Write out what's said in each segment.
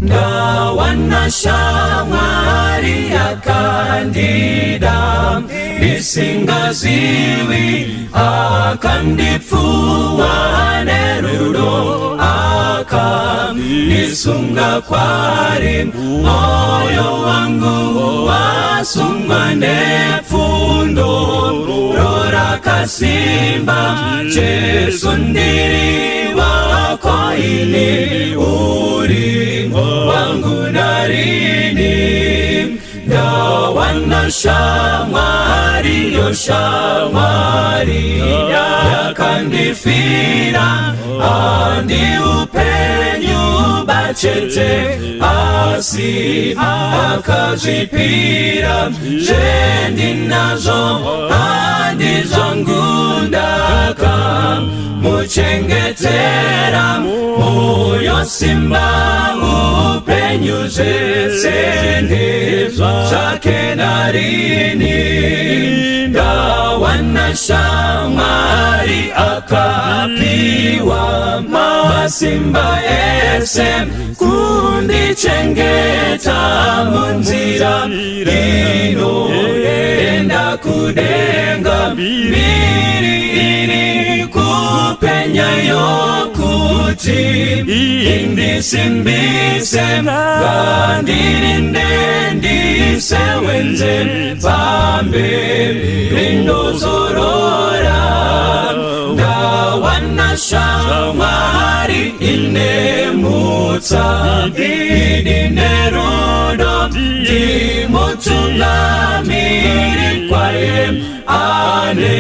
Ndawana shamwari yakandida ndisingazivi, akandipfuwa nerudo, akandisunga kwari. Moyo wangu wasungwa nepfundo rakasimba. Jesu, ndiri wako ini, uri wangu narini. Ndawana shamwari, yo shamwari yakandifira. Handi upenyu bachete, asi akazvipira. Zvendinazvo handi zvangu, ndakamuchengetera. Moyo, simba, upenyu, zvese ndezvake narini. Ndawana shamwari akapiwa masimba ese kundichengeta munzira inoenda kudenga. Mbiri iri kupenya yokuti indisimbise, ngandirinde, ndisewenze pamberi, ndozorora. Ndawana shamwari ine mutsa, idi nerudo, ndimutungamiri kwaye, ane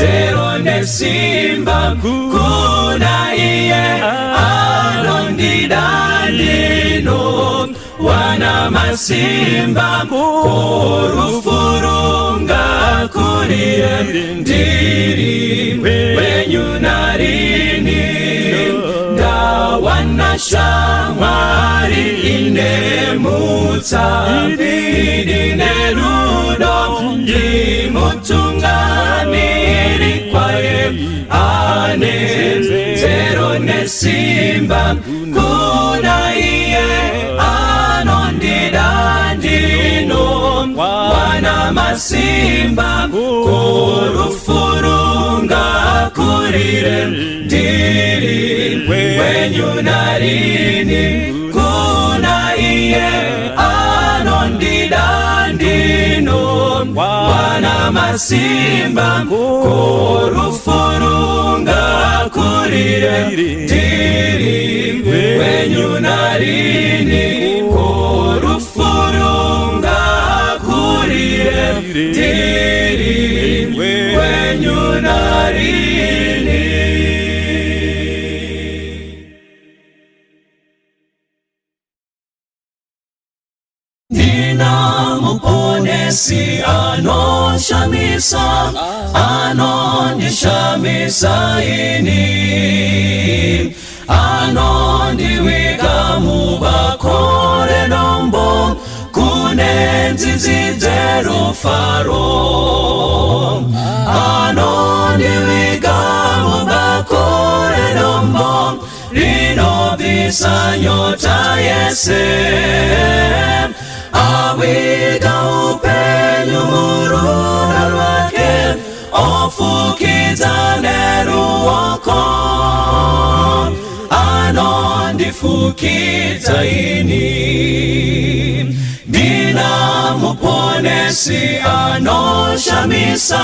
zero nesimba. Kuna iye anondida ndino wana masimba. Ko rufu rungakurire, ndiri wenyu narini. Ndawana shamwari ine mutsa, idi nerudo, ndimutungamiri kwaye, ane zero nesimba. Kuna iye anondida ndino wana masimba. Ko rufu rungakurire, ndiri wenyu narini. Kuna iye anondida ndino wana masimba. Ko rufu rungakurire, ndiri wenyu narini. Ko rufu rungakurire, ndiri wenyu narini. Ndina Muponesi anoshamisa, anondishamisa ini, anondiviga mubako redombo kune nzizi dzerufaro. Anondiviga mubako redombo rinobvisa nyota yese. Aviga upenyu murudo rwake, ofukidza neruoko, anondifukidza ini. Ndina Muponesi anoshamisa,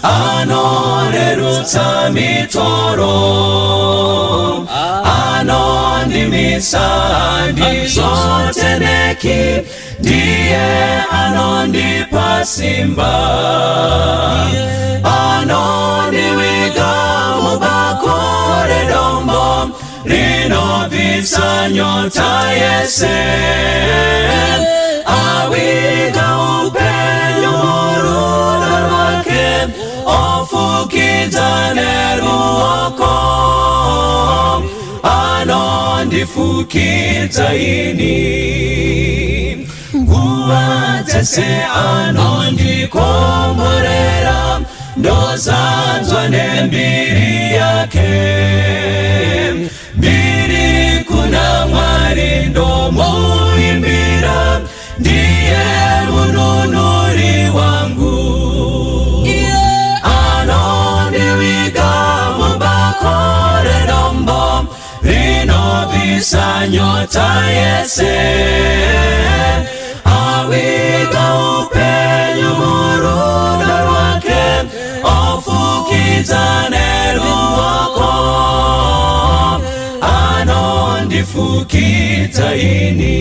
anorerutsa mitoro, anondimisa, handizoteneki, ndiye anondipa simba. Anondiviga mubako redombo rinobvisa nyota yese. Aviga upenyu murudo rwake, ofukidza neruoko, anondifukidza ini. Nguva dzese anondikomborera, ndozadzwa nembiri yake. Mbiri kuna Mwari. Ndo Rinobvisa nyota yese, aviga upenyu murudo rwake, ofukidza neruoko, anondifukidza ini.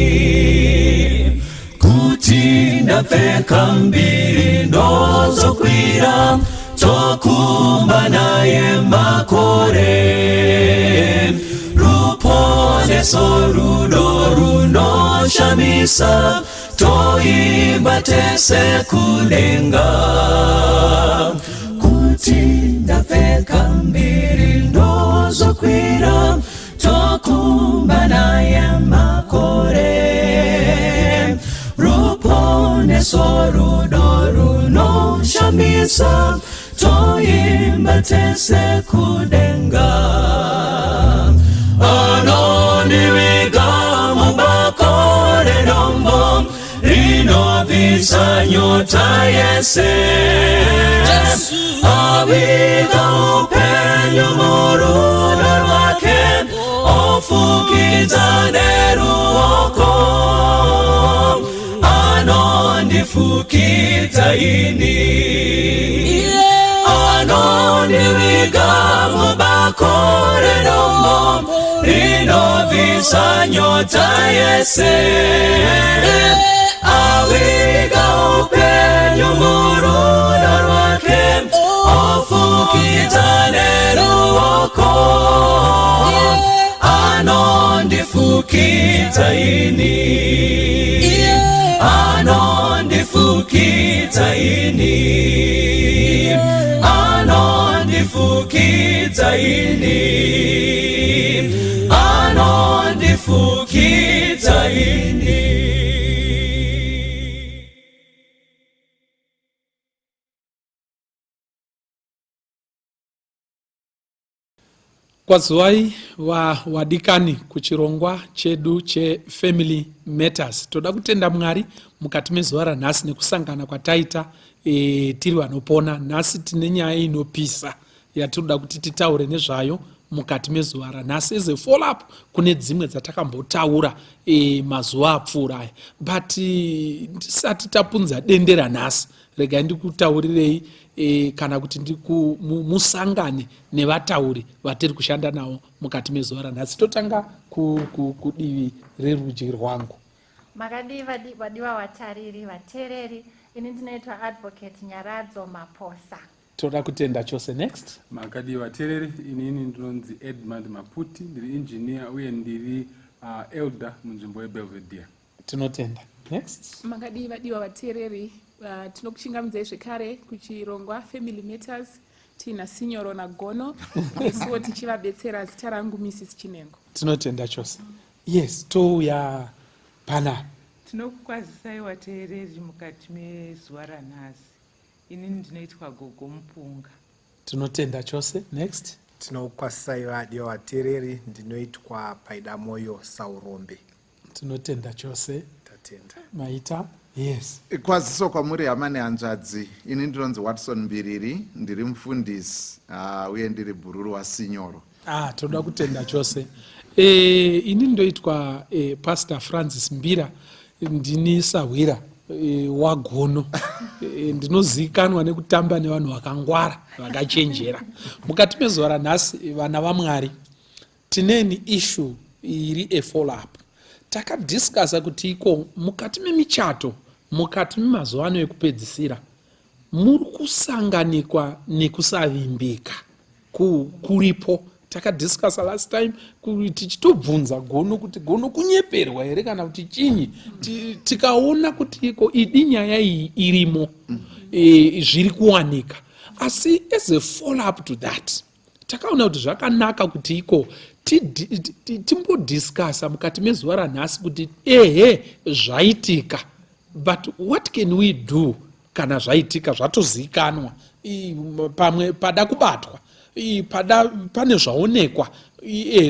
Kuti ndapfeka mbiri ndozokwira, tokumba naye makore. Ruponeso rudo runoshamisa, toimba tese kudenga. Kuti ndapfeka mbiri ndozokwira, tokumba naye makore. Ruponeso rudo runoshamisa, toimba tese kudenga. Anondiviga mubako redombo rinobvisa nyota yese, aviga upenyu murudo rwake, ofukidza neruoko, anondifukidza ini. Anondiviga mubako redombo rinobvisa nyota yese, aviga upenyu murudo rwake, ofukidza neruoko, anondifukidza ini, anondifukidza ini, anondifukidza ini, anondifukidza ini. Kwaziwai wadikani kuchirongwa chedu cheFamily Matters. Toda kutenda Mwari mukati mezuva ranhasi nekusangana kwataita tiri vanopona. Nhasi tine nyaya inopisa yatinoda kuti titaure nezvayo mukati mezuva ranhasi as a follow up kune dzimwe dzatakambotaura mazuva apfuura aya. But ndisati tapunza dende ranhasi, regai ndikutaurirei kana kuti musangane nevatauri vatiri kushanda navo mukati mezuva ranhasi. Totanga kudivi rerudyi rwangu. Makadii vadiwa vatariri, vateereri? Ini ndinoitwa Advocate Nyaradzo Maposa. Toda kutenda chose. Next. Makadii vateereri? Inini ndinonzi Edmund Maputi, ndiri engineer uye ndiri elder munzvimbo yeBelvedere. Tinotenda. Next. Makadii vadiwa vateereri? Tinokuchingamidzai zvekare kuchirongwa Family Matters tiina Sinyoro naGono, isuwo tichivabetsera. Zita rangu Mrs Chinengo. Tinotenda chose. Yes, touya panapa. Tinokukwazisai vateereri mukati mezuva ranhasi. Inini ndinoitwa Gogo Mupunga. Tinotenda chose. Next. Tinokukwazisai vadiwa vateereri, ndinoitwa Paidamoyo Saurombe. Tinotenda chose. Tatenda. Maita. Yes. Kwaziso kwamuri hama nehanzvadzi. Ini ndinonzi Watson Mbiriri, ndiri mufundisi uye ndiri bhururu waSinyoro. Ah, toda kutenda chose. Ini ndoitwa Pastor Francis Mbira, ndini sahwira waGono. Ndinozivikanwa nekutamba nevanhu vakangwara vakachenjera. Mukati mezuva ranhasi, vana vaMwari, tineni issue iri a follow up. Takadiscussa kuti iko mukati memichato, mukati memazuva ano ekupedzisira, muri kusanganikwa nekusavimbika kuripo. Takadiscussa last time tichitobvunza Gono kuti, "Gono, kunyeperwa here kana kuti chinyi?" Tikaona kuti iko idi nyaya iyi irimo, zviri kuwanika. Asi as a follow up to that, takaona kuti zvakanaka kuti iko timbodiscussa mukati mezuva ranhasi kuti ehe, zvaitika, but what can we do kana zvaitika, zvatozivikanwa, pamwe pada kubatwa, pada pane zvaonekwa,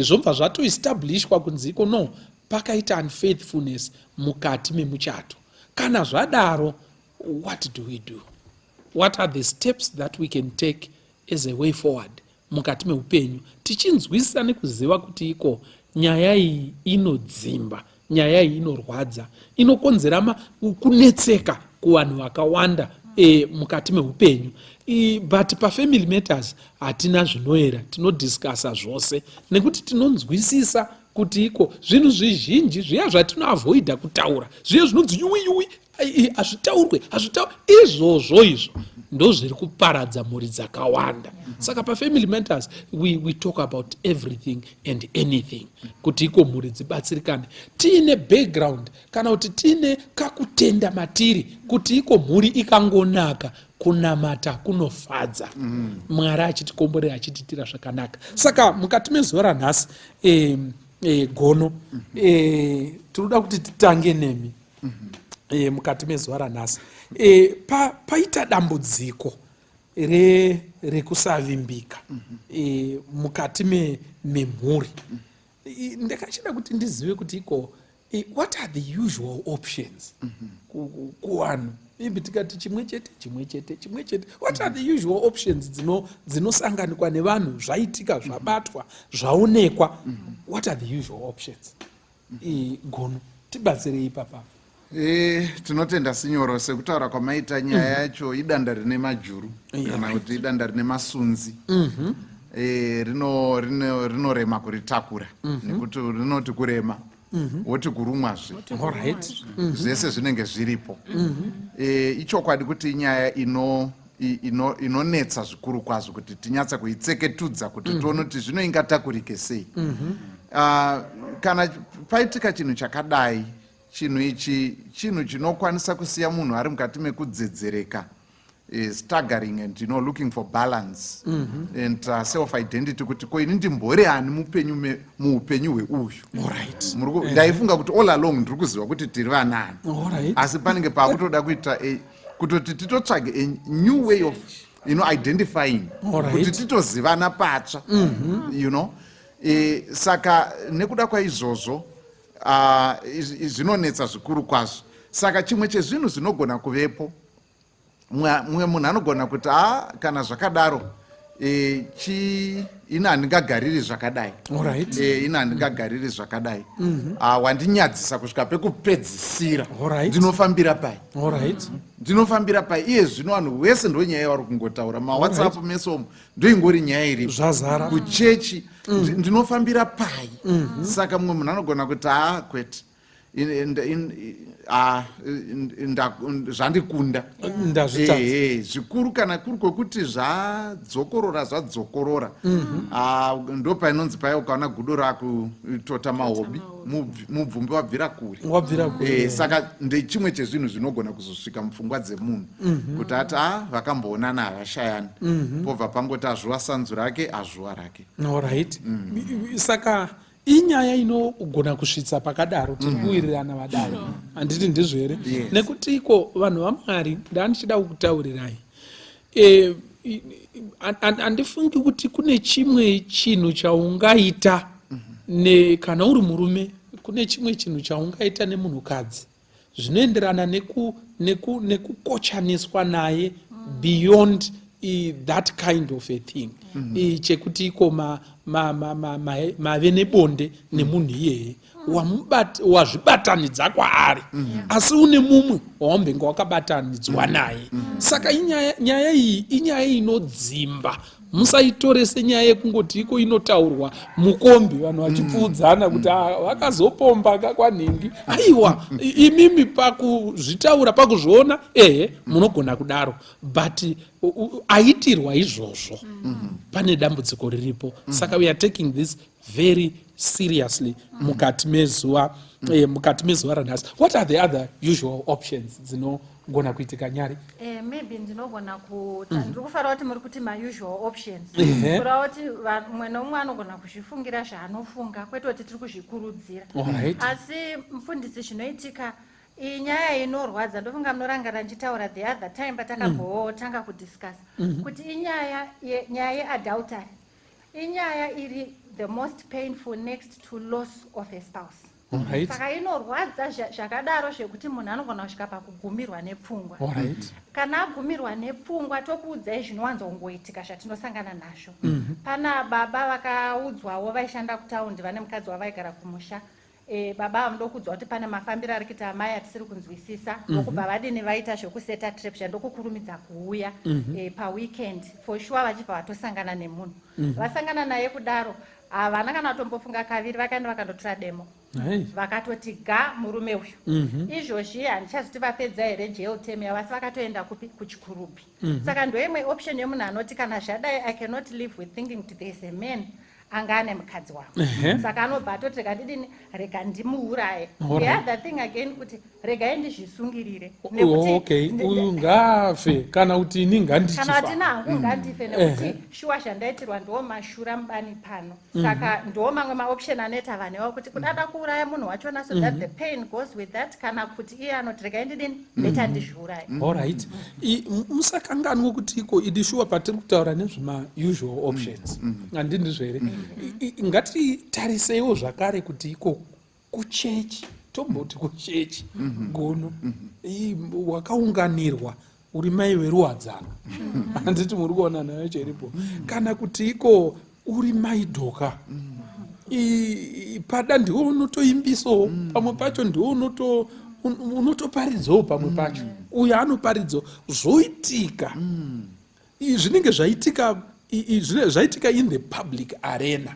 zvobva zvatoestablishwa kunzi iko no, pakaita unfaithfulness mukati memuchato. Kana zvadaro, what do we do? What are the steps that we can take as a way forward mukati meupenyu, tichinzwisisa nekuziva kuti iko Nyaya iyi inodzimba, nyaya iyi inorwadza, inokonzera kunetseka kuvanhu vakawanda mukati meupenyu. But paFamily Matters hatina zvinoera, tinodiscussa zvose nekuti tinonzwisisa kuti iko zvinhu zvizhinji zviya zvatinoavoida kutaura, zviya zvinonzi yuwi yuwi, hazvitaurwe, hazvitaurwe, izvozvo izvo ndozviri kuparadza mhuri dzakawanda. Saka paFamily Matters we talk about everything and anything kuti iko mhuri dzibatsirikane. Tiine background kana kuti tiine kakutenda matiri kuti iko mhuri ikangonaka, kunamata kunofadza, Mwari achitikomborera, achitiitira zvakanaka. Saka mukati mezuva ranhasi, Gono, tinoda kuti titange nemi. Mukati mezuva ranhasi, paita dambudziko rekusavimbika mukati memhuri. Ndakachida kuti ndizive kuti iko what are the usual options kuvanhu? Maybe tikati chimwe chete, chimwe chete, chimwe chete, what are the usual options dzinosanganikwa nevanhu zvaitika, zvabatwa, zvaonekwa? What are the usual options? Gono, tibatsirei ipapa. Tinotenda sinyoro. Sekutaura kwamaita, nyaya yacho idanda rine majuru kana kuti idanda rine masunzi. Rinorema kuritakura nekuti rinoti kurema, woti kurumwazve. Zvese zvinenge zviripo. Ichokwadi kuti inyaya inonetsa zvikuru kwazvo kuti tinyatsa kuitseketudza kuti tione kuti zvino ingatakurike sei. Kana paitika chinhu chakadai, chinhu ichi chinhu chinokwanisa kusiya munhu ari mukati mekudzedzereka, staggering and looking for balance and self identity, kuti ko ini ndimbori ani mupenyu muupenyu hweuyu? Ndaifunga kuti all along ndiri kuziva kuti tiri vanani, asi panenge paakutoda kuita kutoti titotsvage a new way of identifying kuti titozivana patsva. Saka nekuda kwaizvozvo, zvinonetsa zvikuru kwazvo. Saka chimwe chezvinhu zvinogona kuvepo, mumwe munhu anogona kuti, a kana zvakadaro, chi ini handingagariri zvakadai. Ini handingagariri zvakadai. Ah, wandinyadzisa kusvika pekupedzisira. Ndinofambira pai? Ndinofambira pai iye zvino? Vanhu vese ndo nyaya yavari kungotaura, maWhatsApp mese umu ndoingori nyaya iripo. Zvazara. Kuchechi. Ndinofambira pai? Saka mumwe munhu anogona kuti, haa, kwete, zvandikunda. Ndazvitadza. Ehe, zvikuru kana kuri kwekuti zvadzokorora, zvadzokorora. Ah, ndo painonzi paya ukaona gudo rakutota mahobi, mubvumbi wabvira kure. Wabvira kure. Saka ndechimwe chezvinhu zvinogona kuzosvika mupfungwa dzemunhu kuti ati, a vakamboonana havashayani. Pobva pangoti azvuva sanzu rake, azvuva rake. Alright. Saka inyaya inogona kusvitsa pakadaro, tiri kuwirirana vadaro, handiti ndizvo here? Yes. Nekuti iko vanhu vaMwari, ndandichida kukutaurirai, handifungi kuti kune chimwe chinhu chaungaita kana uri murume, kune chimwe chinhu chaungaita nemunhukadzi zvinoenderana nekukochaniswa naye beyond that kind of a thing, chekuti iko mave nebonde nemunhu iyeye, wazvibatanidza kwaari, asi une mumwe wawambenge wakabatanidzwa naye. Saka nyaya iyi inyaya inodzimba. Musaitore senyaya yekungoti iko inotaurwa mukombi, vanhu vachipfuudzana kuti, "Ah, vakazopomba kakwanhingi." Aiwa, imimi pakuzvitaura, pakuzviona, ehe, munogona kudaro, but aitirwa izvozvo, pane dambudziko riripo. Saka we are taking this very seriously mukati mezuva ranhasi. What are the other usual options dzinogona kuitika, Nyari? Maybe ndinogona kuta, ndiri kufarira kuti muri kuti mausual options, kureva kuti mumwe nomumwe anogona kuzvifungira zvaanofunga, kwete kuti tiri kuzvikurudzira. Asi mufundisi, zvinoitika, iyi nyaya inorwadza. Ndofunga munorangarira ndichitaura the other time patakambotanga kudiscussa kuti inyaya nyaya yeadultery inyaya iri the most painful next to loss of a spouse. Alright. Saka inorwadza zvakadaro zvekuti munhu anogona kusvika pakugumirwa nepfungwa. Alright. Kana agumirwa nepfungwa tokuudzai zvinowanzongoitika zvatinosangana nazvo. Pana baba vakaudzwawo vaishanda kutaundi vane mukadzi wavaigara kumusha. Baba ava ndokuudzwa kuti pane mafambiro ari kuita amai atisiri kunzwisisa. Ndokubva vadini vaita zvekuseta trap zvandokukurumidza kuuya paweekend for sure vachibva vatosangana nemunhu. Vasangana naye kudaro havana kana kutombofunga kaviri, vakaenda vakandotora demo. Vakatoti ga murume uyu. Izvozvi handichazoti vapedza here jail term yavo, asi vakatoenda kupi? KuChikurubi. Saka ndoimwe option yemunhu anoti kana zvadai I cannot live with thinking kuti there is a man anga ane mukadzi wangu. Saka anobva atoti rega ndidini, rega ndimuuraye. The other thing again kuti regai ndizvisungirire. Okay, uyu ngaafe kana kuti ini Kana ngandichifa. kuti hangu ngandife nekuti shuwa zvandaitirwa ndo mashura mubani pano. Saka ndo mamwe maoption anoita vanhu ivavo kuti kudada kuuraya munhu wachona so that the pain goes with that, kana kuti iye anoti regai ndidini, better ndizviuraye. Alright. Musakanganwe kuti iko idi shuwa patiri kutaura nezvema-usual options, handindizvo here? Ngatitariseiwo zvakare kuti iko kuchechi, tomboti kuchechi, Gono, wakaunganirwa uri mai veruwadzano, handiti muri kuona nayo cheripo, kana kuti iko uri mai dhoka, pada ndiwo unotoimbisawo pamwe pacho, ndiwo unotoparidzawo pamwe pacho, uyo anoparidzawo, zvoitika. Zvinenge zvaitika zvaitika in the public arena,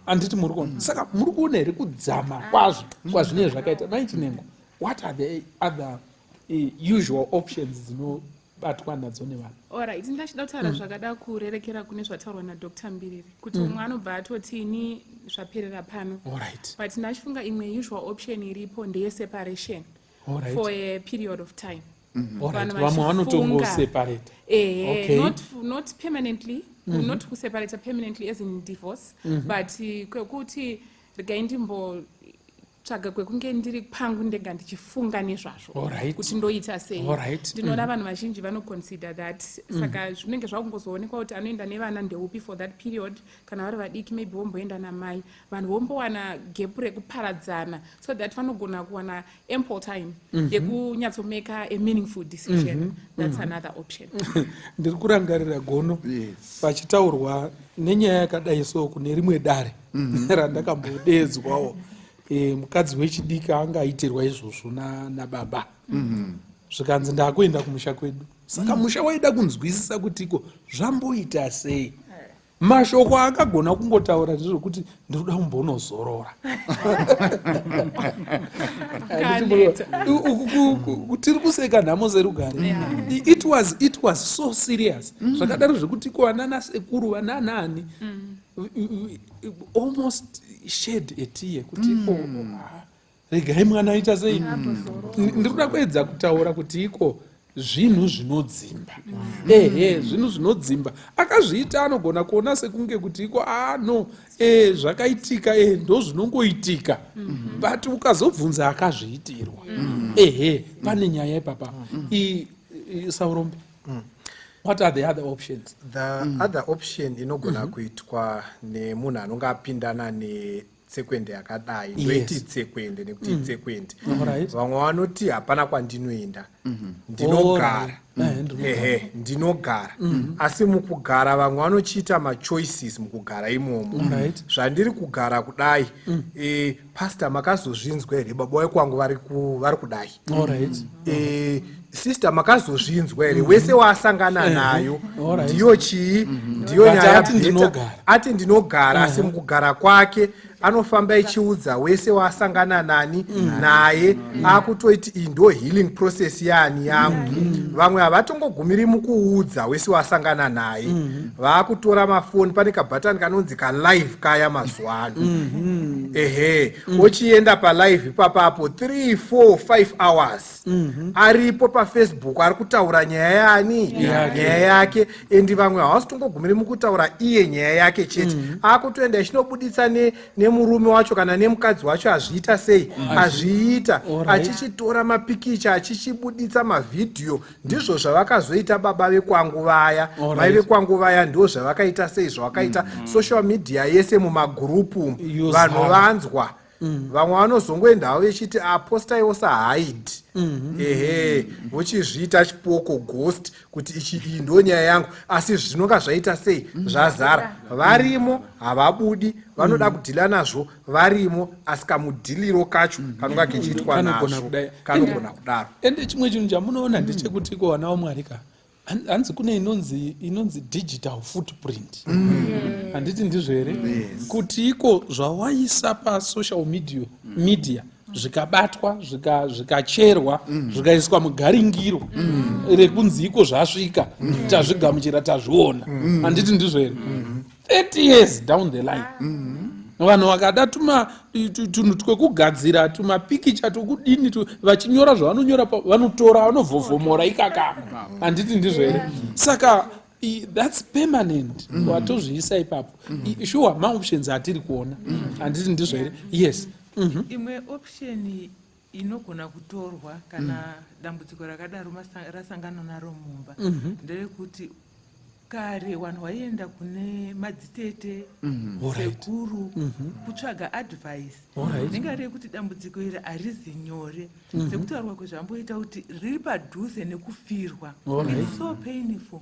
handiti muri kuona? Saka muri kuona here kudzama kwazvo kwazvinenge zvakaita? Mai Chinengo, what are the other usual options dzinobatwa nadzo nevanhu? Alright, ndachida kutaura zvakada kurerekera kune zvataurwa naDr Mbiriri kuti umwe anobva atoti ini zvaperera pano. But ndachifunga imwe usual option iripo ndeyeseparation for a period of time. Alright. Vanhu Vamwe vachifunga. vanotongoseparate. Not permanently, not kuseparata permanently as in divorce, but kwekuti regai ndimbotsvaga kwekunge ndiri pangu ndega ndichifunga nezvazvo kuti ndoita sei. Ndinoona vanhu vazhinji vanoconsider that. Saka zvinenge zvakungozoonekwa kuti anoenda nevana ndeupi for that period. Kana vari vadiki, maybe vomboenda namai, vanhu vombowana gap rekuparadzana so that vanogona kuwana ample time yekunyatsomaka a meaningful decision. That's another option. Ndiri kurangarira, Gono, pachitaurwa nenyaya yakadai so kune rimwe dare randakambodedzwawo. Mukadzi wechidiki anga aitirwa izvozvo nababa, zvikanzi ndakuenda kumusha kwedu. Saka musha waida kunzwisisa kuti iko zvamboita sei. Mashoko aakagona kungotaura ndezvekuti ndinoda kumbonozorora. Kaneta. Tiri kuseka nhamo serugare. It was so serious zvakadaro zvekuti ko vanana sekuru, vananani almost shed a tear kuti iko ah, regai mwana aita sei. Ndiri kuda kuedza kutaura kuti iko zvinhu zvinodzimba, ehe, zvinhu zvinodzimba. Akazviita anogona kuona sekunge kuti iko ah no, zvakaitika, ndo zvinongoitika, but ukazobvunza akazviitirwa, ehe, pane nyaya ipapa. Saurombe, what are the other options? The other option inogona kuitwa nemunhu anonge apindana netsekwende yakadai, ndoiti tsekwende nekuti itsekwende. Vamwe vanoti hapana kwandinoenda, ndinogara. Ndinogara. Ehe, ndinogara. Asi mukugara vamwe vanochiita machoices mukugara imomo. Zvandiri kugara kudai, pastor, makazozvinzwa here baba wekwangu vari kudai? Sister, makazozvinzwa here? Wese waasangana nayo ndiyo chii, ndiyo But nyaya. ati ndinogara. Ati ndinogara, asi mukugara kwake anofamba ichiudza wese waasangana nani naye, akutoiti iyi ndo healing process yani yangu. Vamwe havatongogumiri mukuudza wese waasangana naye, vaakutora mafoni, pane kabhatani kanonzi kalive kaya mazuva ano, ehe, ochienda palive ipapapo 3 4 5 hours aripo paFacebook ari kutaura nyaya yani? Yake. Nyaya yake. And vamwe havasi tongogumiri mukutaura iye nyaya yake chete, akutoenda ichinobuditsa nemurume wacho kana nemukadzi wacho azviita sei, azviita, achichitora mapikicha, achichibuditsa mavhidhiyo. Ndizvo zvavakazoita baba vekwangu vaya, mai vekwangu vaya, ndo zvavakaita sei, zvavakaita. Social media yese, mumagurupu umu, Yozara. vanhu vanzwa. Vamwe vanozongoenda havo vechiti apostaiwo sahaidi. Ehe, vochizviita chipoko ghost kuti ichi iyi ndo nyaya yangu, asi zvinonga zvaita sei zvazara. Varimo havabudi, vanoda kudhila nazvo varimo, asi kamudhiliro kacho kanonga kechiitwa Kanogona nazvo kudai. Kanogona kudaro. Ende chimwe chinhu chamunoona ndechekuti iko vana vaMwari ka, hanzi kune inonzi digital footprint, handiti ndizvo here? Kuti iko zvawaisa pasocial media zvikabatwa, zvikacherwa, zvikaiswa mugaringiro rekunzi iko zvasvika, tazvigamuchira, tazviona, handiti ndizvo here? 30 years down the line, vanhu vakada tunhu twekugadzira tumapikicha twekudini, vachinyora zvavanonyora, vanotora, vanovhovhomora ikakaka, handiti ndizvo here? Saka that's permanent, watozviisa ipapo. Sure, maoptions atiri kuona, handiti ndizvo here? Yes. Imwe option inogona kutorwa kana dambudziko rakadaro rasangana naro mumba nderekuti kare vanhu vaienda kune madzitete, sekuru, kutsvaga advice. Nengari yekuti dambudziko iri harizi nyore, sekutaurwa kwezvamboita kuti riri padhuze nekufirwa. It's so painful,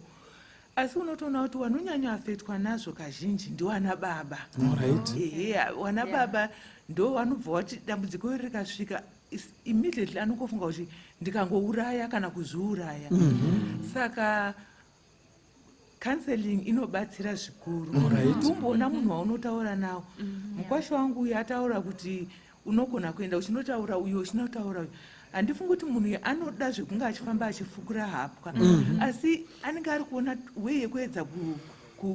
asi unotoona kuti vanonyanya afetwa nazvo kazhinji ndiwana baba. Ehe, wana baba ndo vanobva vati dambudziko iri rikasvika, immediately anongofunga kuti ndikangouraya kana kuzviuraya. Saka counseling inobatsira zvikuru kuti umboona munhu waunotaura nawo. Mukwasha wangu uyu ataura kuti unogona kuenda uchinotaura uyo, uchinotaura uyo. Handifungi kuti munhu uyu anoda zvekunge achifamba achifukura hapwa, asi anenge ari kuona way yekuedza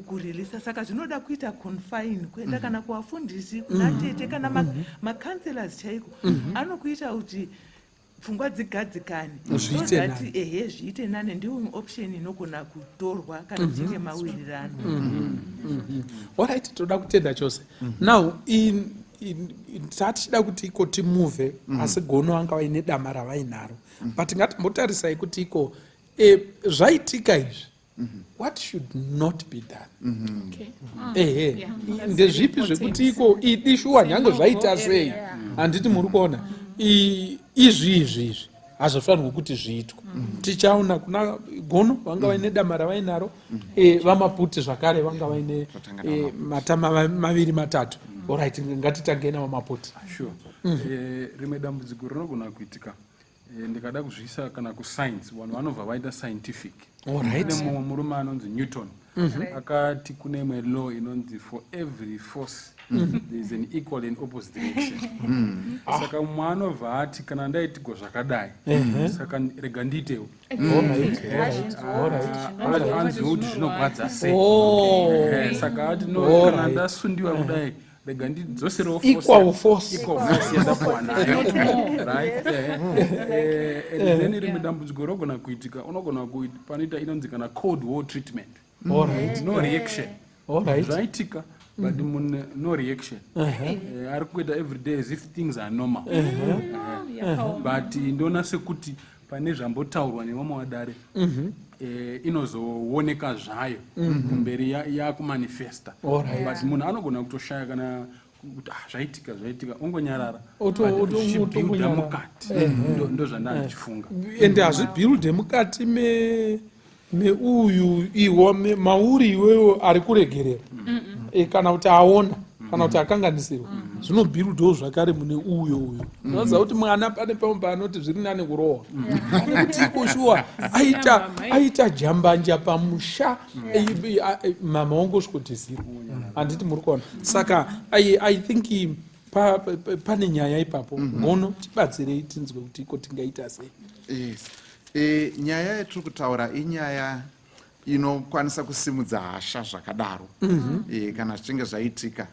kureleasa. Saka zvinoda kuita confine, kuenda kana kuvafundisi, kuna tete, kana macounselors chaiko anokuita kuti pfungwa dzigadzikane. Zviite So that nani. Ehe, zviite nane. Ndiyo option inogona kutorwa kana tichinge mawirirano. Alright, toda kutenda chose. Now tatichida kuti iko timove, asi Gono anga vaine dama ravainaro, but ngatimbotarisai kuti iko zvaitika izvi, what should not be done? Ehe. Yeah, that's Ndezvipi very zvekuti important. iko idi shuwa, nyange zvaita sei, area. handiti muri kuona? Izvi izvi hazvifanirwi kuti zviitwe. Tichaona kuna Gono vanga vaine dama ravainaro, vaMaputi zvakare vanga vaine Totanga matama maviri matatu. Alright, ngatitangei navaMaputi. Sure. Rimwe dambudziko rinogona kuitika, ndikada kuzviisa kana kuscience, vanhu vanobva vaita scientific. Kune mumwe murume anonzi Newton, akati kune imwe law inonzi for every force there is an equal and opposite reaction. Saka mumwe anobva ati kana ndaitigwa zvakadai, saka rega ndiitewo. Anziwo kuti zvinogwadza sei. Saka ati no, kana ndasundiwa kudai, rega ndidzoserewo Equal force. Equal force yandapuwa nayo, right? And then rimwe dambudziko rinogona kuitika, unogona panoita inonzi kana cold war treatment. No reaction. Zvaitika, but munhu no reaction. Ari kuita every day as if things are normal. But ndoona sekuti pane zvambotaurwa nevamwe vadare, inozooneka zvayo kumberi yakumanifesta. But munhu anogona kutoshaya kana kuti ah, zvaitika zvaitika, ongonyarara. But zvichibuilda Otongonyarara. mukati. Ndo zvandanga ndichifunga. Ende hazvibuilde mukati meuyu iwo mauri iwewo ari kuregerera, kana kuti aona, kana kuti akanganisirwa, zvinobuildawo zvakare mune uyo uyo. Unoziva kuti mwana pane pamwe paanoti zviri nani kurohwa pane kuti iko shuwa aita jambanja pamusha, mama wangosvikotizirwa, handiti muri kuona? Saka I think pane nyaya ipapo. Gono, tibatsirei tinzwe kuti iko tingaita sei. Yes. Nyaya yatiri kutaura inyaya inokwanisa kusimudza hasha zvakadaro, kana zvichinge zvaitika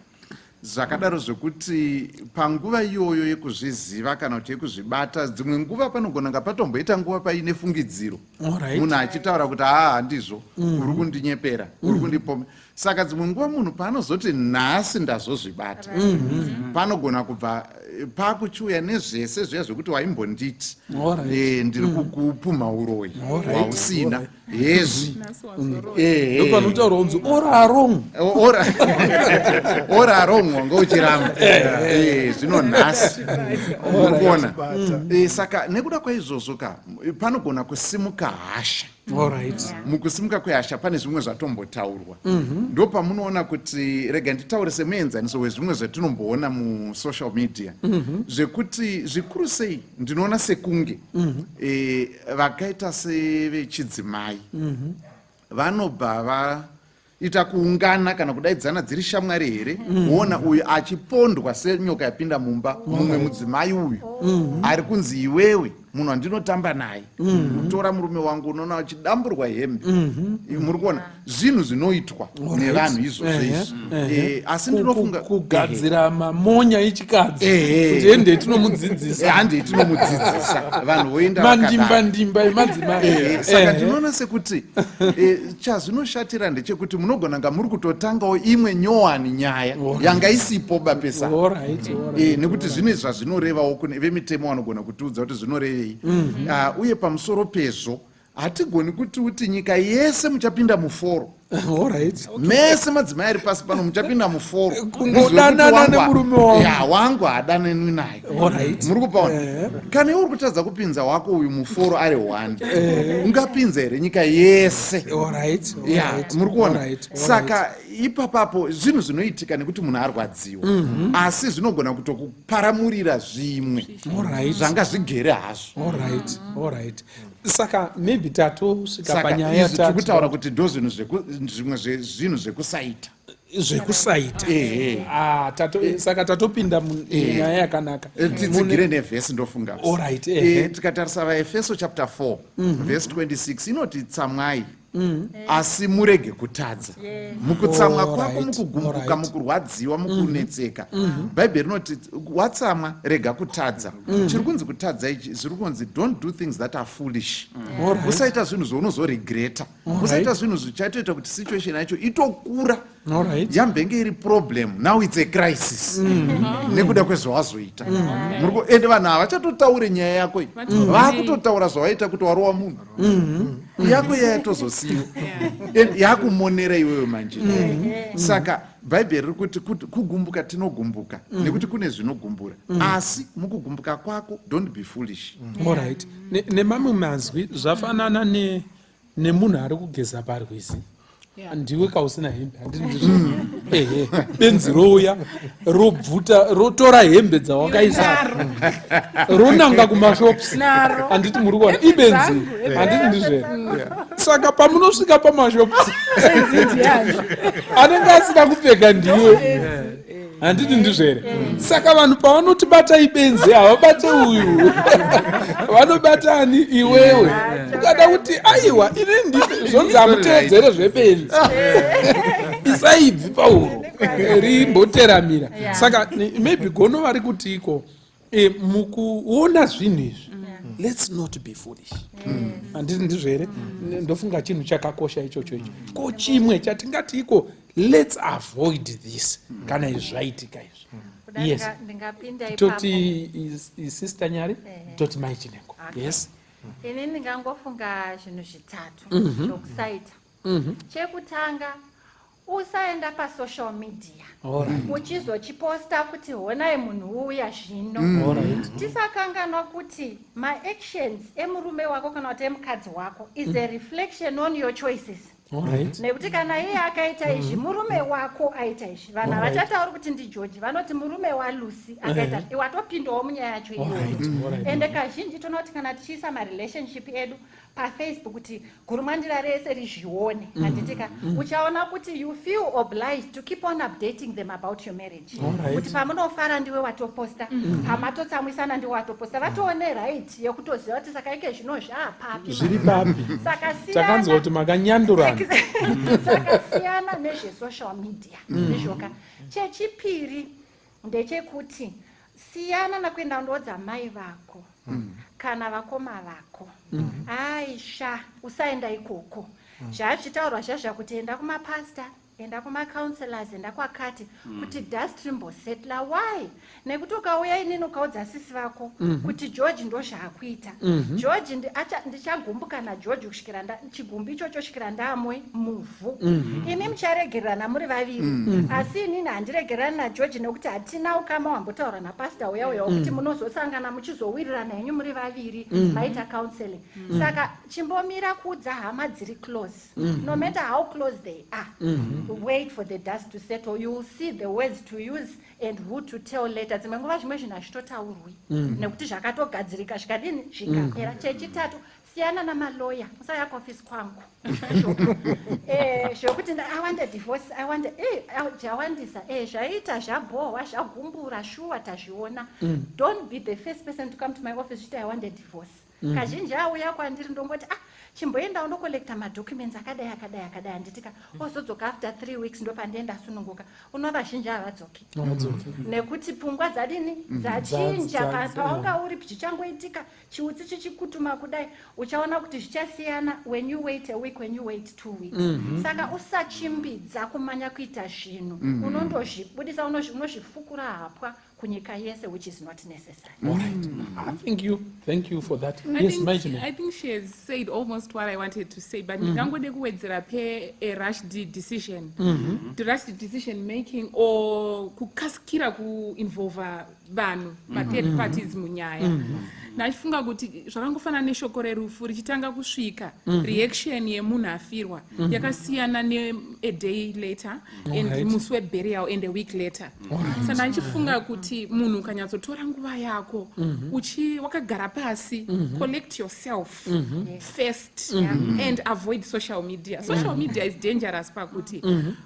zvakadaro, zvekuti panguva iyoyo yekuzviziva kana kuti yekuzvibata, dzimwe nguva panogona nga patomboita nguva paine fungidziro, munhu achitaura kuti haa, handizvo, uri kundinyepera, uri kundipome. Saka dzimwe nguva munhu paanozoti nhasi ndazozvibata, panogona kubva Pakuchiuya nezvese zviya zvekuti waimbonditi ndiri kukupumha uroyi hwausina hezvi. Ndopanotaurwa kunzi orarong. Orarong wanga uchiramba. Zvino nhasi uri kuona. Saka nekuda kwaizvozvo ka, panogona kusimuka hasha. Mukusimuka kwehasha pane zvimwe zvatombotaurwa. Ndo pamunoona kuti, rega nditaure semuenzaniso wezvimwe zvatinomboona musocial media, zvekuti zvikuru sei ndinoona sekunge vakaita sevechidzimai vanobva vaita kuungana kana kudaidzana dziri shamwari here, woona uyu achipondwa senyoka yapinda mumba, mumwe mudzimai uyu ari kunzi, "Iwewe munhu wandinotamba naye, utora murume wangu." Unoona achidamburwa hembe. Muri kuona zvinhu zvinoitwa nevanhu izvozvo izvi. Asi ndinofunga Kugadzira mamonya echikadzi kuti hende tinomudzidzisa. Handei tinomudzidzisa, vanhu voenda mandimba vakadaro. Ndimba emadzimai. Saka ndinoona sekuti chazvinoshatira ndechekuti munogona nga muri kutotangawo imwe nyowani nyaya yanga isipo bapesa. Nekuti zvine zvazvinorevawo kune vemitemo, vanogona kutiudza kuti zvinorevei. Ah, uye pamusoro pezvo hatigoni kuti uti nyika yese muchapinda muforo, mese madzimai ari pasi pano muchapinda muforo. Kungodanana nemurume wangu. Ya, wangu haadananwi naye. Muri kupaona, kana iwe uri kutadza kupinza wako uyu muforo ari one, ungapinza here nyika yese? Ya, muri kuona? Saka ipapapo zvinhu zvinoitika nekuti munhu arwadziwa, asi zvinogona kutokuparamurira zvimwe zvanga zvigere hazvo. Alright, saka maybe tatosvika Saka panyaya izvi tiri kutaura kuti ndo zvinhu zvimwe zvezvinhu zvekusaita. Zvekusaita. Ah, saka tatopinda munyaya yakanaka. Titsigire nevhesi, ndofunga. Alright. Tikatarisa VaEfeso chapter 4 verse 26 inoti, "Tsamwai, asi murege kutadza." Mukutsamwa kwako, mukugumbuka, mukurwadziwa, mukunetseka, Bhaibheri rinoti watsamwa, rega kutadza. Chiri kunzi kutadza ichi, zviri kunzi don't do things that are foolish. Usaita zvinhu zvaunozoregreta. Usaita zvinhu zvichatoita kuti situation yacho itokura. Yambenge iri problem, now it's a crisis nekuda kwezvawazoita. Ende vanhu havachatotaure nyaya yako iyi, vaakutotaura zvawaita kuti warowa munhu. Yako iya yatozosiyiwa, And yakumonera iwewe manje. Saka Bhaibheri riri kuti kugumbuka tinogumbuka nekuti kune zvinogumbura, asi mukugumbuka kwako don't be foolish. Alright. Nemamwe mazwi, zvafanana nemunhu ari kugeza parwizi. Ndiwe kausina hembe, handiti ndizvo? Ehe, benzi rouya, robvuta, rotora hembe dzawakaisa, ronanga kumashops. Naro. Handiti muri kuona? Ibenzi, Dzangu, handiti ndizvo? Saka pamunosvika pamashops, anenge asina kupfeka ndiwe, handiti ndizvo here? Saka vanhu pavanoti bata ibenzi, havabate uyu, vanobata ani? Iwewe. Ukada kuti aiwa, ini ndi zvonzi hamuteedzere zvebenzi, isaibvi pauro rimboteramira. Saka maybe gono vari kuti iko mukuona zvinhu izvi, let's not be foolish, handiti ndizvo here? Ndofunga chinhu chakakosha ichocho icho. Ko chimwe chatingati iko let's avoid this kana izvi zvaitika izvi? Kuda Yes. Ndingapinda ipapo. Toti Sister Nyari, toti Mai Chinengo. Yes. Ini ndingangofunga zvinhu zvitatu zvokusaita. Chekutanga, usaenda pasocial media uchizochiposta kuti honai munhu uya zvino. Tisakanganwa kuti maactions emurume wako kana kuti emukadzi wako is a reflection on your choices, nekuti kana iye akaita izvi, murume wako aita izvi, vanhu havachatauri kuti ndiGeorge, vanoti murume waLucy akaita. Iwe watopindawo munyaya yacho iyoyo. Ende kazhinji toona kuti kana tichiisa marelationship edu paFacebook kuti gurumwandira rese rizvione, handitika? Uchaona kuti you feel obliged to keep on updating them about your marriage, kuti pamunofara ndiwe watoposta, pamatotsamwisana ndiwe watoposta, vatoone right yekutoziva kuti saka ike zvino zvaapapi. Zviri papi? Saka Takanzwa kuti makanyandurana. Saka siyana nezvesocial media izvoka. Chechipiri ndechekuti siyana nakuenda kundoudza mai vako kana vakoma vako. Aisha, usaenda ikoko. Zvazvitaurwa zvazva kuti enda kumapasta. Enda kumacounselors, enda kwakati kuti dust rimbosetla. Why? Nekuti ukauya inini ukaudza sisi vako kuti George ndo zvaakuita, George ndichagumbuka naGeorge kusvikira chigumbu ichocho svikira ndamwe muvhu. Imi mucharegererana muri vaviri, asi inini handiregererani naGeorge nekuti hatina ukama hwambotaura napastor uya uya wekuti munozosangana muchizowirirana henyu muri vaviri maita counseling. Saka chimbomira kuudza hama dziri close, no matter how close they are. Wait for the dust to settle. You will see the words to use and who to tell later. Dzimwe nguva zvimwe zvinhu hazvitotaurwi nekuti zvakatogadzirika zvikadini, zvikapera. Chechitatu, siyana namaloya. Musauya kuofisi kwangu zvokuti I want a divorce, I want zvawandisa, zvaita, zvabhohwa, zvagumbura, shuwa tazviona. Don't be the first person to come to my office uchiti, "I want a divorce." Kazhinji auya kwandiri ndongoti, "Ah, chimboenda undocollecta madocuments akadai, akadai, akadai," handitika? Ozodzoka after 3 weeks, ndopandienda asununguka. Uno vazhinji havadzoki nekuti pfungwa dzadini? Dzachinja. Pawanga uri zvichangoitika, chiutsi chichikutuma kudai, uchaona kuti zvichasiyana when you wait a week, when you wait 2 weeks. Saka usachimbidza kumanya kuita zvinhu. Unondozvibudisa, unozvifukura hapwa kunyika yese, which is not necessary. All right. Ah, thank you, thank you for that. I Yes, think, Maijime. I think she has said almost what I wanted to say, but ndingangode kuwedzera pe a rushed decision. The rushed decision making or kukasikira kuinvolva vanhu, ma-third parties munyaya. Ndachifunga kuti zvakangofanana neshoko rerufu richitanga kusvika, reaction yemunhu afirwa yakasiyana ne a day later and musi weburial and a week later. Saka ndachifunga kuti munhu ukanyatsotora nguva yako, uchi wakagara pasi, collect yourself first and avoid social media. Social media is dangerous pakuti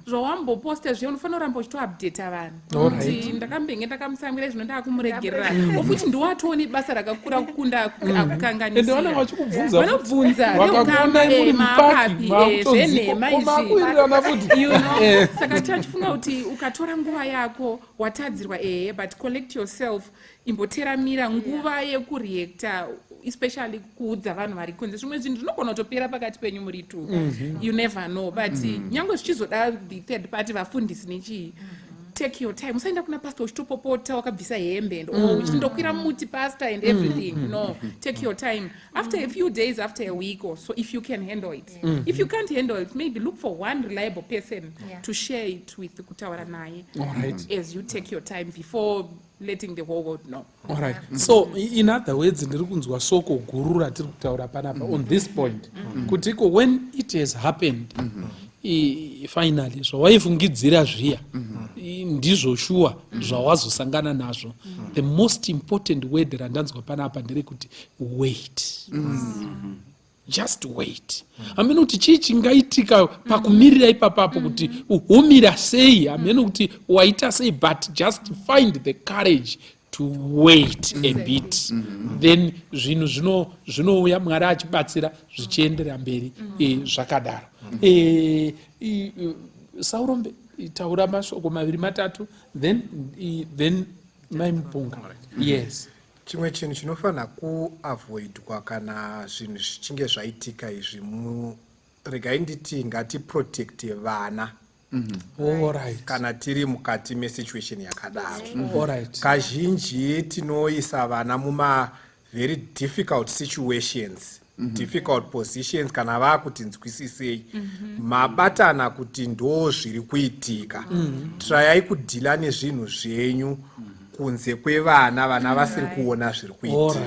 zvawamboposta zviya unofanira kuramba uchitoupdata vanhu kuti ndakambenge ndakamusamwira, zvino ndakumuregerera, ofuti ndiwatoone basa rakakura kukunda Ende vanenge akukanganisira. vachikubvunza. Vanobvunza. Vakakuonai muri mupaki, Zvenhema izvi. makuwirirana futi. Saka tachifunga kuti ukatora nguva yako, watadzirwa, ehe, but collect yourself, imboteramira nguva yekureacta, especially kuudza vanhu vari kunze. Zvimwe zvinhu zvinogona kutopera pakati penyu muri two, you never know, but nyange zvichizoda the third party, vafundisi nechii, take your time. Usaenda kuna pastor uchitopopota wakabvisa hembe and all, uchiti ndokwira muti pastor and everything. No, take your time. After a few days, after a week or so, if you can handle it. If you can't handle it, maybe look for one reliable person to share it with, kutaura naye as you take your time before letting the whole world know. Alright. So in other words, ndiri kunzwa soko guru ratiri kutaura panapa on this point kuti iko when it has happened, finally zvawaifungidzira zviya ndizvo shuwa zvawazosangana nazvo, the most important word randanzwa panapa nderekuti wait. Just wait. Hamene kuti chii chingaitika pakumirira ipapapo, kuti humira sei, hamene kuti waita sei, but just find the courage to wait a bit, then zvinhu zvinouya, Mwari achibatsira, zvichienderera mberi zvakadaro. Saurombe, taura mashoko maviri matatu, then Maimupunga, yes. Chimwe chinhu chinofanira kuavoidwa kana zvinhu zvichinge zvaitika izvi, regai nditi ngatiprotecte vana kana tiri mukati mesituation yakadaro. Kazhinji tinoisa vana muma very difficult situations, difficult positions. Kana vaakutinzwisisei, mabatana kuti ndo zviri kuitika, trayai kudeala nezvinhu zvenyu kunze kwevana, vana vasiri kuona zviri kuitika.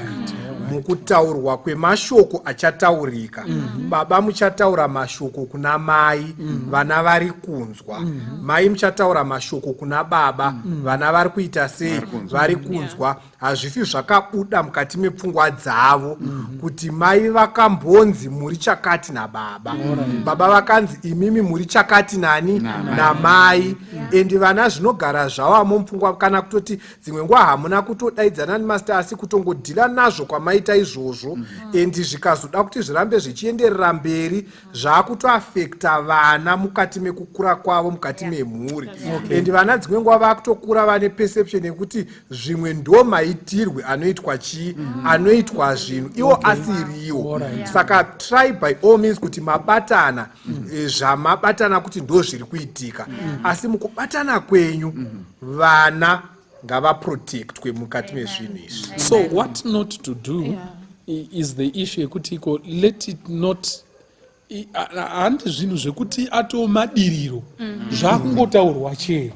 Mukutaurwa kwemashoko achataurika, baba muchataura mashoko kuna mai, vana vari kunzwa. Mai muchataura mashoko kuna baba, vana vari kuita sei? Vari kunzwa. Hazvifi zvakabuda mukati mepfungwa dzavo kuti mai vakambonzi muri chakati nababa, baba vakanzi imimi muri chakati nani namai, and vana zvinogara zvavamo mupfungwa. Kana kutoti dzimwe nguva hamuna kutodaidzana nemazita, asi kutongodeala nazvo kwamaita izvozvo, and zvikazoda kuti zvirambe zvichienderera mberi, zvaakutoaffecta vana mukati mekukura kwavo mukati memhuri. And vana dzimwe nguva vaakutokura vane perception yekuti zvimwe ndo maitiro. maitirwe anoitwa chii, anoitwa zvinhu iwo asiriwo. Saka try by all means kuti mabatana, zvamabatana kuti ndo zviri kuitika, asi mukubatana kwenyu vana ngavaprotectwe mukati mezvinhu izvi. So what not to do is the issue yekuti iko let it not handi zvinhu zvekuti atomadiriro, zvakungotaurwa chero,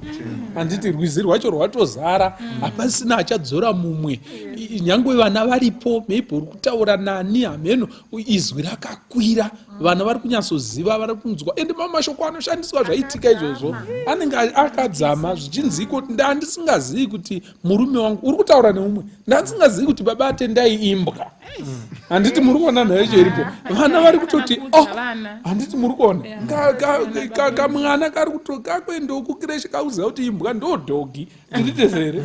handiti? Rwizi rwacho rwatozara, hapasina achadzora mumwe. Nyangwe vana varipo, maybe uri kutaura nani hameno, izwi rakakwira, vana vari kunyatsoziva, vari kunzwa, ende mamwe mashoko anoshandiswa zvaitika izvozvo anenge akadzama, zvichinziko ndandisingazivi kuti murume wangu uri kutaura neumwe, ndandisingazivi kuti baba atendai imbwa, handiti? Muri kuona nhau yacho iripo, vana vari kutoti, oh, handiti muri kuona kamwana kari kuto kakuendawo kucreche kauziva kuti imbwa ndo dog, nditese here?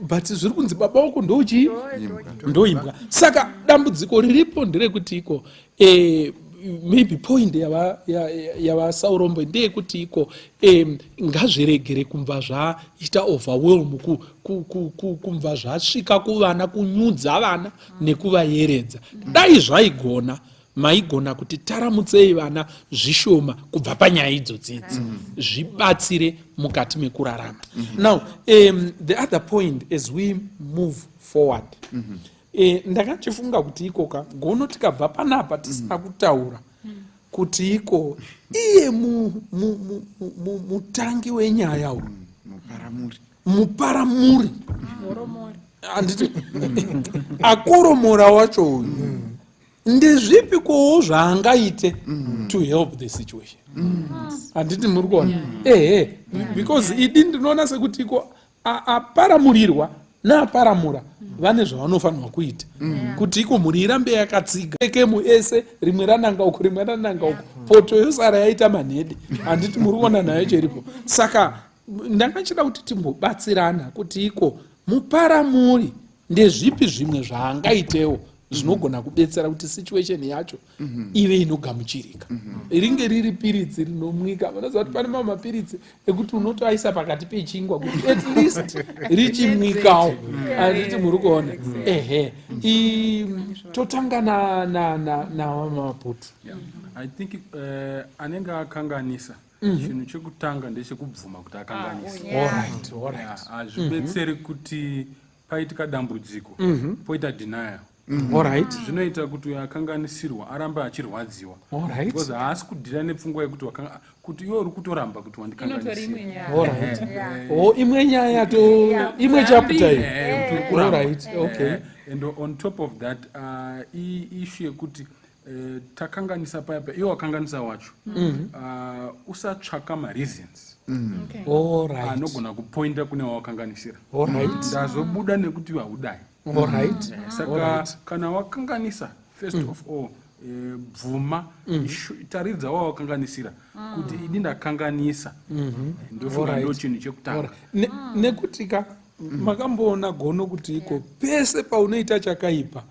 But zviri kunzi baba wako ndochii? Ndoimbwa. Saka dambudziko riripo nderekuti iko maybe point yavasaurombo ndeyekuti iko ngazviregere kumva zvaita overwhelm, kumva zvasvika kuvana, kunyudza vana nekuvayeredza. Dai zvaigona, maigona kuti taramutsei vana zvishoma kubva panyaya idzodzidzi, zvibatsire mukati mekurarama. Now the other point as we move forward, ndakachifunga kuti ikoka gono tikabva panapa tisina kutaura kuti iko iye mutangi wenyaya uyu, muparamuri, muparamuri, handiti, akoromora wacho uyu, ndezvipi kowo zvaangaite to help the situation, handiti muri kuona? Ehe, because idi ndinoona sekuti iko aparamurirwa neaparamura vane zvavanofanirwa kuita kuti iko mhuri irambe yakatsiga. Kemu ese rimwe rananga uku, rimwe rananga uku, poto yosara yaita manhede, handiti muri kuona nayo cheripo? Saka ndangachida kuti timbobatsirana kuti iko muparamuri ndezvipi zvimwe zvaangaitewo zvinogona kubetsera kuti situation yacho ive inogamuchirika, ringe riri piritsi rinomwika. Vanoziva kuti pane mamwe mapiritsi ekuti unotoaisa pakati pechingwa kuti at least richimwikawo, handiti muri kuona? Ehe, totanga naVaMaputi. I think anenge akanganisa, chinhu chekutanga ndechekubvuma kuti akanganisa. Hazvibetseri kuti paitika dambudziko poita denial. Zvinoita kuti uyo akanganisirwa arambe achirwadziwa because haasi kudhira nepfungwa yekuti kuti iwe uri kutoramba kuti wandikanganisira. Alright, oh, imwe nyaya to imwe chapter iyi. Kuti uri kuramba. Alright, okay. And on top of that, issue yekuti takanganisa paya pa iwe wakanganisa wacho, usatsvaka mareasons anogona kupointa kune wawakanganisira. Ndazobuda nekuti iwe haudai. Saka kana wakanganisa, first of all, bvuma, taridza wawakanganisira kuti idi ndakanganisa. Ndofunga ndo chinhu chekutanga. Nekuti ka makamboona gono kuti iko pese paunoita chakaipa,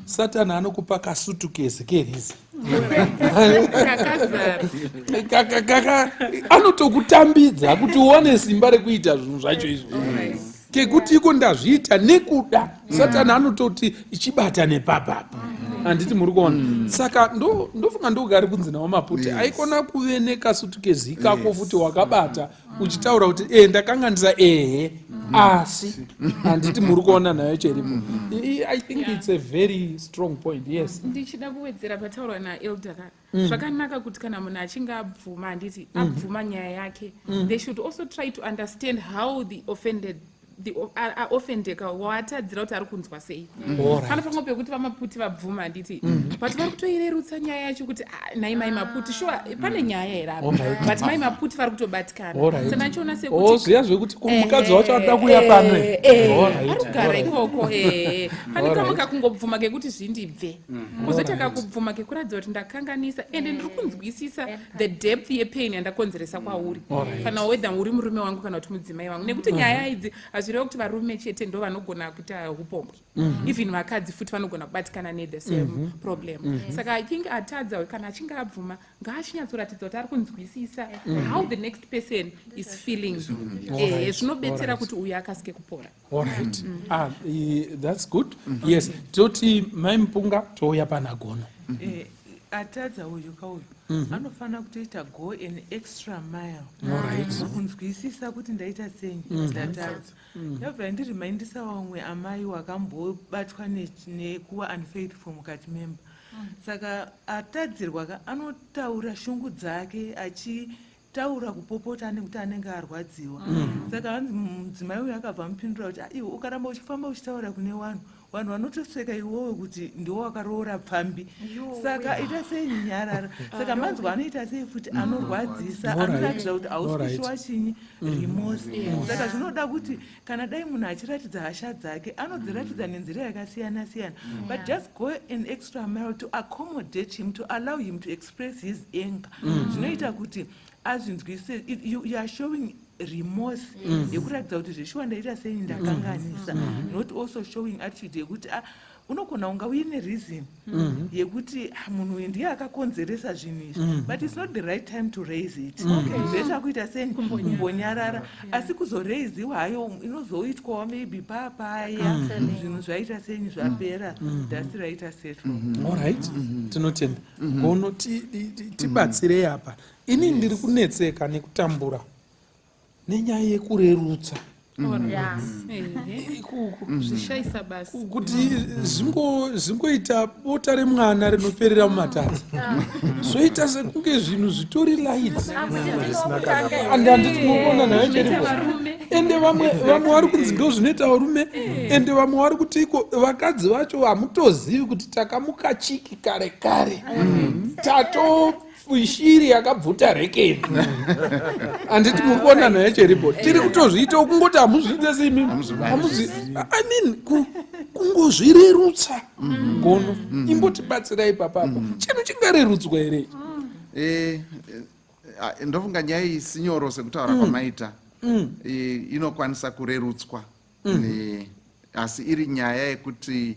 Satani anokupa kasutukezi kereason. Kakazara. Anotokutambidza kuti uwane simba rekuita zvinhu zvacho izvo, kekuti iko ndazviita nekuda. Satani anototi ichibata nepapapa, handiti muri kuona? Saka ndofunga ndogari kunzi nawo Maputi aikona kuve nekasutukezi ikako futi wakabata uchitaura kuti e ndakanganisa, ehe, asi, handiti muri kuona nayo cheripo? I think it's a very strong point, yes. Ndichida kuwedzera pataurwa naelder ka, zvakanaka kuti kana munhu achinge abvuma, handiti, abvuma nyaya yake, they should also try to understand how the offended, the aoffendeka waatadzira kuti ari kunzwa sei. Pane pamwe pekuti VaMaputi vabvuma, handiti, but vari kutoirerutsa nyaya yacho kuti, "Ah, nhai mai Maputi, sure pane nyaya here apa?" But mai Maputi vari kutobatikana. Saka ndachiona O sekuti zviya zvekuti mukadzi wacho anoda kuuya pano. Ari kugara ikoko, pane kamwe kakungobvuma kekuti zvindibve, kwozoita kakubvuma kekuratidza kuti ndakanganisa ende ndiri kunzwisisa the depth yepain yandakonzeresa kwauri, kana whether uri murume wangu kana kuti mudzimai wangu, nekuti nyaya idzi hazvisi Hazvireva kuti varume chete ndo vanogona kuita upombwe. Even vakadzi futi vanogona kubatikana nethe same problem. Saka I think atadza, kana achinge abvuma, ngaachinyatsooratidza kuti ari kunzwisisa how the next person is feeling. Zvinobetsera kuti uyu akasike kupora. Alright, ah, that's good. Yes, toti Mai Mupunga, touya pana Gono. Atadza uyu kauyu anofanira kutoita go an extra mile kunzwisisa kuti ndaita sei, ndatadza. Yabva yandirimindisa vamwe amai wakambobatwa nekuva unfaithful mukati memba. Saka atadzirwa ka, anotaura shungu dzake, achitaura kupopota nekuti anenge arwadziwa. Saka hanzi mudzimai uyu akabva amupindura kuti, "Ah, iwe ukaramba uchifamba uchitaura kune vanhu, vanhu vanotoseka iwowe kuti ndiwo wakaroora pfambi. Saka ita sei, nyarara." Saka manzwa anoita sei futi, anorwadzisa, anoratidza kuti hausi kushuwa chinyi, remorse. Saka zvinoda kuti kana dai munhu achiratidza hasha dzake, anodziratidza nenzira yakasiyana siyana, but just go an extra mile to accommodate him, to allow him to express his anger. Zvinoita kuti azvinzwise. You are showing remorse yekuratidza kuti zveshuwa ndaita sei, ndakanganisa, not also showing attitude yekuti, ah, unogona kunga uine reason yekuti, ah, munhu uyu ndiye akakonzeresa zvinhu izvi, but it's not the right time to raise it. Better kuita sei, kumbonyarara. Asi kuzoreiziwa hayo inozoitwawo maybe papaya zvinhu zvaita sei, zvapera, dust raita settle. Alright, tinotenda Gono. Tibatsirei apa. Ini ndiri kunetseka nekutambura nenyaya yekurerutsa. Zvishayisa basi. Kuti zvingoita bota remwana rinoperera mumatadza, zvoita sekunge zvinhu zvitori light. Andi handiti mukuona nayo cheripo? Varume. Ende vamwe vari kunzi ndo zvinoita varume, ende vamwe vari kuti iko vakadzi vacho hamutozivi kuti takamuka chiki kare kare, tato shiri yakabvuta rekeni. Handiti muri kuona nayo cheripo? Tiri kutozviita, kungoti hamuzviite seimimi. Hamuzi, I mean, kungozvirerutsa. Gono, imbotibatsirai papapa. Chinhu chingarerutswa here? Ndofunga nyaya iyi sinyoro sekutaura kwamaita. Inokwanisa kurerutswa. Asi iri nyaya yekuti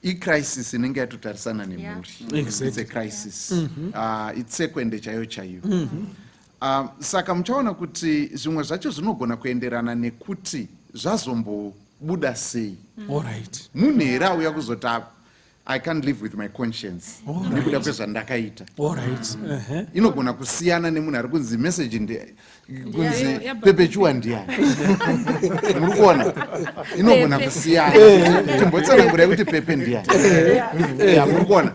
icrisis inenge yatotarisana nemhuri. It's a crisis. Ah, itsekwende chaiyo chaiyo. Saka muchaona kuti zvimwe zvacho zvinogona kuenderana nekuti zvazombobuda sei. Munhu here auya kuzoti, "Ah, I can't live with my conscience nekuda kwezvandakaita"? Inogona kusiyana nemunhu ari kunzi message kunzi Yabva. Pepechuwa ndiani. Muri kuona, inogona kusiyana. Timbotsanangurai kuti Pepe ndiani. Ya, muri kuona.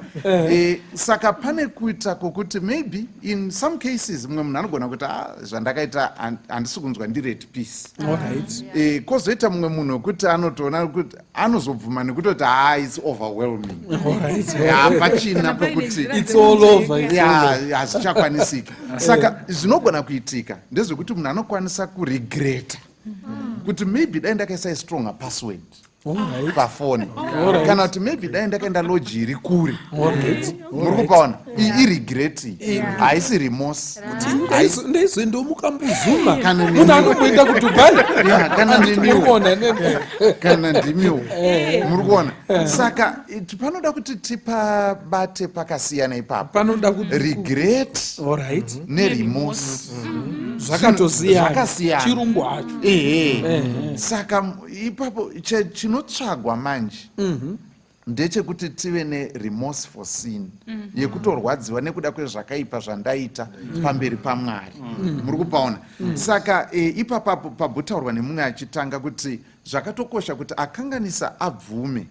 Saka pane kuita kwokuti maybe in some cases mumwe munhu anogona kuti, "Ah, zvandakaita handisi kunzwa ndiri at peace." Kwozoita mumwe munhu wekuti anotoona kuti anozobvuma nekutoti, "Ha, it's overwhelming." Hapachina Kana paine pekuti nzira It's all over, it's all over. Ya, hazvichakwanisiki. Saka zvinogona kuitika ndezvekuti munhu anokwanisa kuregreta kuti maybe dai ndakaisa stronger password pafoni, kana kuti maybe dai ndakaenda lodge iri kure. Muri kupaona? Iregret iyi haisi remorse. Ndaizoendawo mukambuzuma. Kana Munhu anomboenda kuDubai. Ya, kana nemiwo. Kuona Kana ndimiwo. Muri kuona? Saka panoda kuti tipabate pakasiyana ipapo. Panoda kuti Regret neremorse Zvakatosiyana. Zvakasiyana. Chirungu hacho. Ehe, saka ipapo chinotsvagwa manje ndechekuti tive neremorse for sin, yekutorwadziwa nekuda kwezvakaipa zvandaita pamberi paMwari. Muri kupaona? Saka ipapapo pabhutaurwa nemumwe achitanga kuti zvakatokosha kuti akanganisa abvume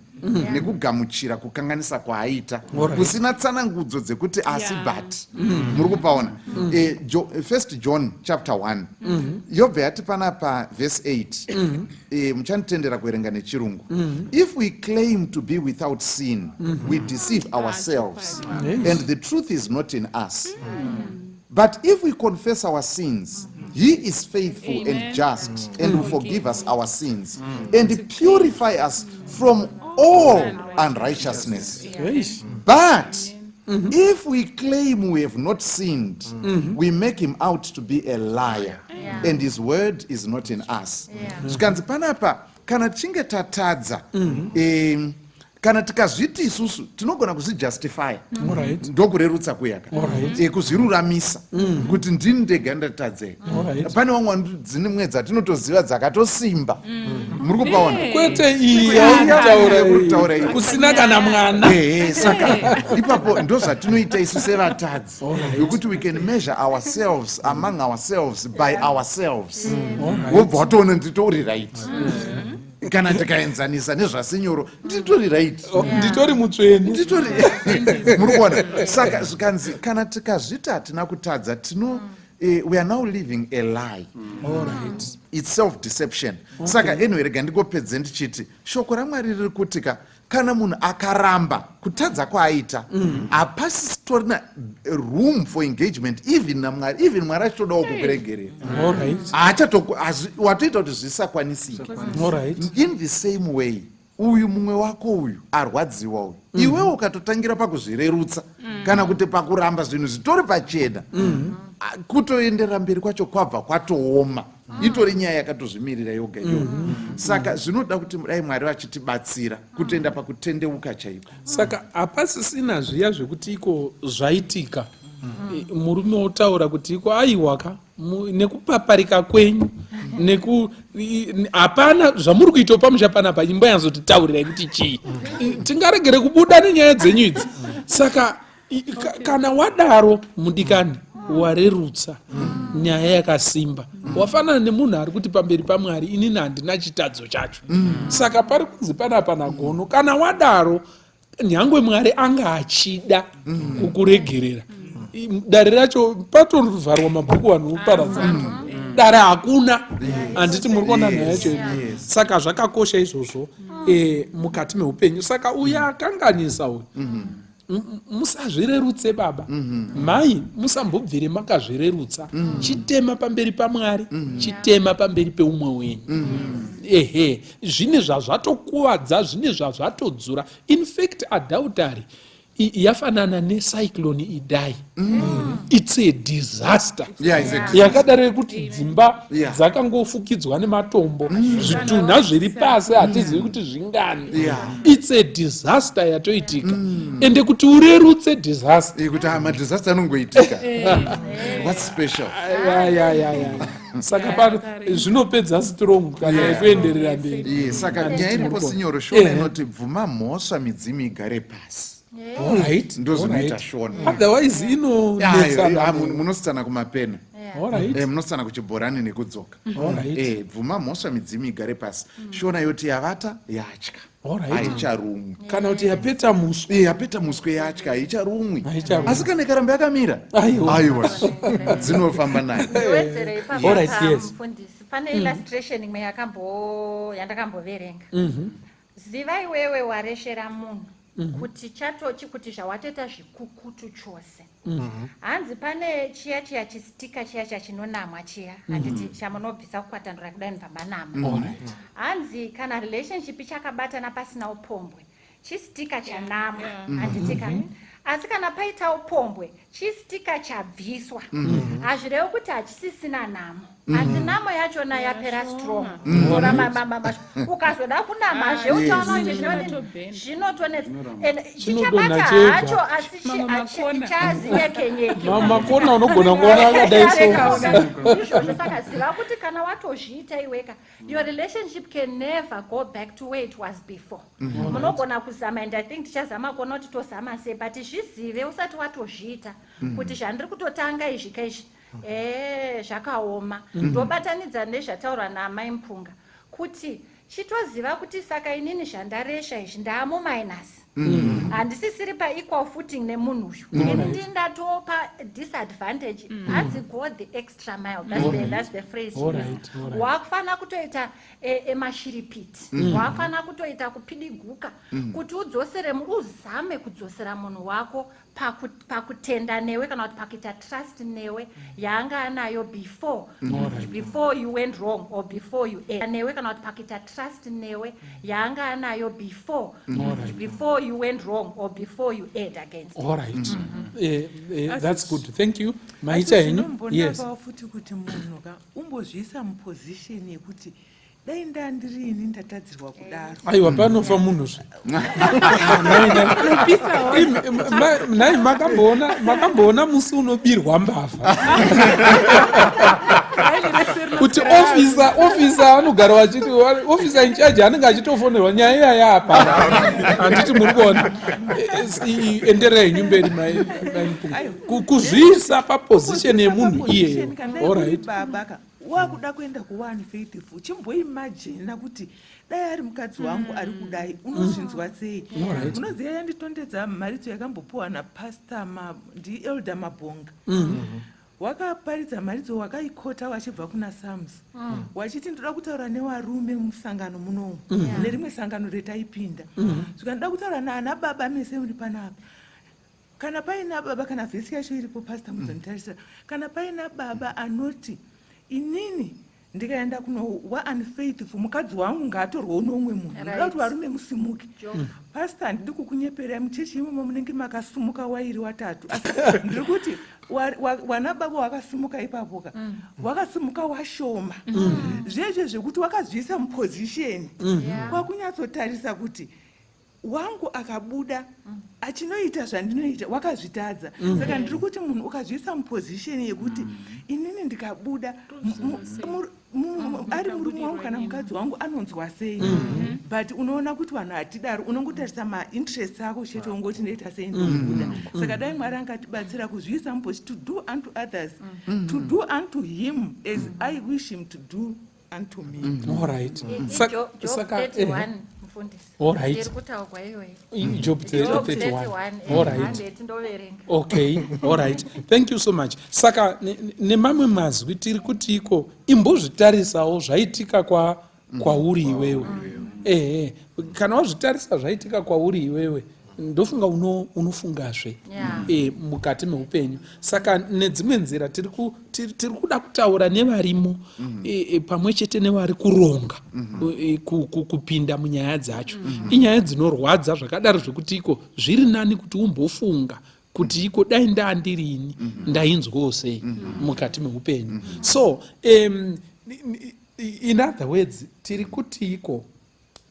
nekugamuchira kukanganisa kwaaita kusina tsanangudzo dzekuti asi. But muri kupaona? First John chapter 1 yobva yati panapa verse 8. Muchanditendera kuverenga nechirungu. "If we claim to be without sin, we deceive ourselves and the truth is not in us. But if we confess our sins, he is faithful Amen. and just and will forgive us our sins and purify us from all unrighteousness. Eish. But if we claim we have not sinned, we make him out to be a liar." And his word is not in us. Zvikanzi panapa kana tichinge tatadza, kana tikazviti isusu tinogona kuzvijustifya, ndokurerutsa kuyaka, kuzviruramisa kuti ndini ndega ndatadzei. Pane vamwe dzimwe dzatinotoziva dzakatosimba, muri kupaona? Kwete iyi yauri kutaura iyi, kusina kana mwana. Ehe, saka ipapo ndo zvatinoita isu sevatadzi, yokuti we can measure ourselves among ourselves by ourselves, wobva watoona nditori right. Kana tikaenzanisa nezvasinyoro, nditori right. Oh, nditori mutsvene. Nditori, muri kuona? Saka zvikanzi kana tikazviti hatina kutadza, tino we are now living a lie. It's self deception. Saka anyway, rega ndingopedze ndichiti shoko raMwari riri kuti ka kana munhu akaramba kutadza kwaaita, hapasitorina room for engagement even naMwari, even Mwari achitodawo kukuregerera. Watoita kuti zvisakwanisike. In the same way, uyu mumwe wako uyu arwadziwa uyu, iwewe ukatotangira pakuzvirerutsa kana kuti pakuramba zvinhu zvitori pachena, kutoenderera mberi kwacho kwabva kwatooma. Itori nyaya yakatozvimirira yoga iyoyo. Saka zvinoda kuti dai Mwari vachitibatsira kutoenda pakutendeuka chaiko. Saka hapasisina zviya zvekuti iko zvaitika, murume otaura kuti iko aiwaka nekupaparika kwenyu, neku hapana zvamuri kuitawo pamusha panapa, imba yanzotitaurirai kuti chii. Tingaregere kubuda nenyaya dzenyu idzi. Saka kana wadaro, mudikani, warerutsa nyaya yakasimba. Wafanana nemunhu ari kuti pamberi paMwari, inini handina chitadzo chacho. Saka pari kunzi panapa nagono, kana wadaro, nyangwe Mwari anga achida kukuregerera, dare racho patovharwa mabhuku, vanhu voparadzana, dare hakuna. Handiti muri kuona nyaya yacho? Yes. Saka zvakakosha izvozvo mukati meupenyu. Saka uyo akanganisa uyu, musazvirerutse baba, mai, musambobvire makazvirerutsa. Chitema pamberi paMwari, chitema pamberi peumwe wenyu. Ehe, zvine zvazvatokuvadza, zvine zvazvatodzura. In fact, adultery yafanana neCyclone Idai. It's a disaster. Yeah, it's a disaster. Yakadaro yekuti dzimba dzakangofukidzwa nematombo, zvitunha zviri pasi hatizivi kuti zvingani. It's a disaster yatoitika. Ende kuti urerutse disaster, Kuti madisaster anongoitika, what's special? Ya. Saka pano zvinopedza strong kana yekuenderera mberi. Yeah, saka Handiti nyaya iripo muri kuona? sinyoro, Shona inoti bvuma mhosva, midzimu igare pasi. Ndozvinoita Shona. Otherwise inonetsana. Munositsana kumapena. Munositsana kuchibhorani nekudzoka. Bvuma mhosva, midzimu igare pasi. Shona yoti yavata yatya, haicharumwi. Kana kuti yapeta muswe. Yapeta muswe, yatya, haicharumwi. Haicharumwi. Asi kana ikaramba yakamira, Aiwa. aiwa, dzinofamba nayo. Ndiwedzere ipapo, mufundisi, pane illustration imwe yandakamboverenga. Ziva iwewe wareshera munhu kuti chatochi kuti zvawatoita zvikukutu chose. Hanzi pane chiya chiya chisticker chiya chachinonamwa chiya, handiti, chamunobvisa kukwatandura kudai pamanama. Hanzi kana relationship ichakabatana pasina upombwe, chisticker chanamwa, handitika? Asi kana paita upombwe, chisticker chabviswa, hazvirevi kuti hachisisina namo, asi namo yachona yapera strong. Tora ukazoda kunamazve, uchaona kuti zvinodini? Zvinotobhenda. Zvinotonetsa and Chinodonha chichabata chega. hacho, asi Mamwe makona. chazinyekenyeke. Makona unogona kuona akadai so. Izvozvo. Saka ziva kuti kana watozviita iweka, your relationship can never go back to where it was before. Munogona kuzama, and I think tichazama kuona kuti tozama sei, but zvizive usati watozviita kuti zvandiri kutotanga izvi kaizvi, zvakaoma. Ndobatanidza nezvataurwa naamai Mupunga kuti chitoziva kuti saka inini zvandaresha izvi, ndaamuminus, handisisiri paequal footing nemunhu uyu. Ini ndini ndatopa disadvantage. Hanzi go the extra mile. That's the phrase she used. Wakufanira kutoita emashiripiti, wakufanira kutoita kupidiguka kuti udzosere, uzame kudzosera munhu wako pakutenda newe kana kuti pakuita trust newe yaanga anayo before you went wrong or before you erred. Newe kana kuti pakuita trust newe yaanga anayo before. you went wrong or before you erred against All right. That's good, thank you. Maita henyu. Yes. Futi kuti munhu ka umbozviisa muposition yekuti dai ndandiri ini ndatadzirwa kudaro. Aiwa, panofa munhu zve. Nhai, makamboona musi unobirwa mbavha kuti officer anogara vachiti officer in charge anenge achitofonerwa nyaya iyaya hapana? Handiti muri kuona? Endererai henyu mberi, mai Mupungu. Kuzviisa paposition yemunhu iyeyo. Allright. Baba ka wakuda kuenda kuone faithful, chimboimagina kuti dai ari mukadzi wangu ari kudai, unozvinzwa sei? Munoziva, yanditondedza mharidzo yakambopiwa napastor ndiElder Mabhonga. Wakaparidza mharidzo, wakaikota wachibva kuna Psalms, wachiti ndoda kutaura nevarume musangano munomu, nerimwe sangano retaipinda. Zvika ndoda kutaura naana baba mese muri panapa. Kana paina baba, kana vhesi yacho iripo, pastor, muzonditarisira, kana paina baba anoti inini ndikaenda kunowa unfaithful, mukadzi wangu ngaatorwewo noumwe munhu, ndoda kuti varume musimuke. Pastor, handidi kukunyeperai, muchechi imomo munenge makasumuka wairi watatu, asi ndiri kuti wana baba wakasimuka ipapo ka, wakasimuka washoma zvezve zvekuti wakazviisa muposition kwakunyatsotarisa kuti wangu akabuda achinoita zvandinoita, wakazvitadza. Saka ndiri kuti munhu ukazviisa muposition yekuti inini ndikabuda, ari murume wangu kana mukadzi wangu, anonzwa sei? But unoona kuti vanhu hatidaro, unongotarisa mainterest ako chete, ungoti ndoita sei, ndobuda. Saka dai Mwari angatibatsira kuzviisa muposi to do unto others, to do unto him as I wish him to do unto me. Allright. Job 31, mufundisi. Iri kutaurwa iyoyi. Job 31. Allright. Tindoverenga. Okay, allright, thank you so much. Saka nemamwe mazwi tiri kuti iko imbozvitarisawo zvaitika kwauri iwewe. Ehe, kana wazvitarisa zvaitika kwauri iwewe, ndofunga unofungazve mukati meupenyu. Saka nedzimwe nzira tiri kuda kutaura nevarimo pamwe chete nevari kuronga kupinda munyaya dzacho. Inyaya dzinorwadza zvakadaro zvekuti iko zviri nani kuti umbofunga kuti iko dai ndandirini, ndainzwawo sei mukati meupenyu. So in other words, tiri kuti iko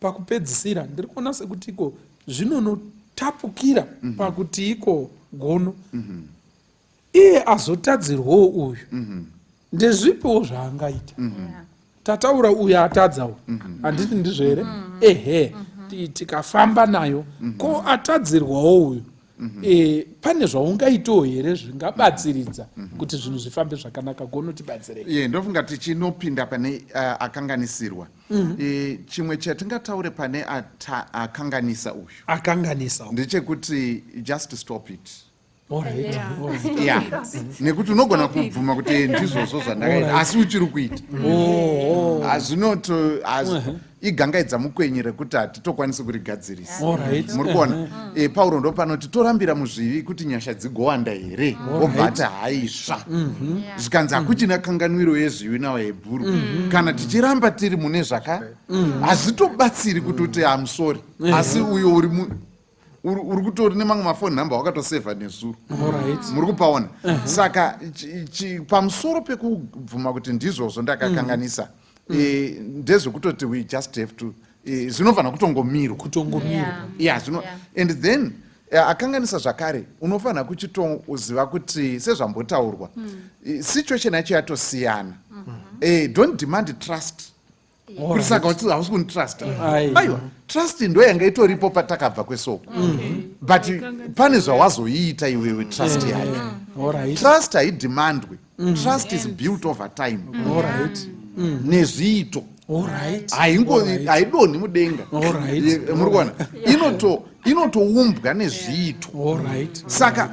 pakupedzisira ndiri kuona sekuti iko zvinonotapukira pakuti iko gono iye azotadzirwawo uyu, ndezvipiwo zvaangaita? Tataura uyu atadzawo, handiti ndizvo here? Ehe, tikafamba nayo, ko atadzirwawo uyu, pane zvaungaitawo here zvingabatsiridza kuti zvinhu zvifambe zvakanaka? Gono, tibatsirei. Ye, ndofunga tichinopinda pane akanganisirwa. Chimwe chatingataure pane akanganisa uyu, Akanganisa. ndechekuti just stop it. Alright. Alright. Ya, nekuti unogona kubvuma kuti ndizvozvo zvandakaita, asi uchiri kuita. Hazvinoto igangaidza mukwenyi rekuti hatitokwanisi kurigadzirisa. Muri kuona, Pauro ndo panoti torambira muzvivi kuti nyasha dzigowanda here? Obva ati haisva. Zvikanzi hakuchina kanganwiro yezvivi navaHebhuru kana tichiramba tiri mune zvaka. Hazvitobatsiri kuti uti amusori, asi uyo uri kutori nemamwe mafoni nhamba wakatosevha nezuro. Muri kupaona? Saka pamusoro pekubvuma kuti ndizvozvo ndakakanganisa, ndezvekutoti we just have to, zvinofanira kutongomirwa. Kutongomirwa. Yeah, zvino and then akanganisa zvakare unofanira kuchitoziva kuti sezvambotaurwa, situation yacho yatosiyana. Don't demand trust kuti saka hausi kunditrusta. Aiwa, trust ndo yanga itoripo patakabva kwesoko, but pane zvawazoiita iwewe trust yacho. Trust haidemandwi. Trust is built over time nezviito. Haidonhi mudenga. Muri kuona, inotoumbwa nezviito. Saka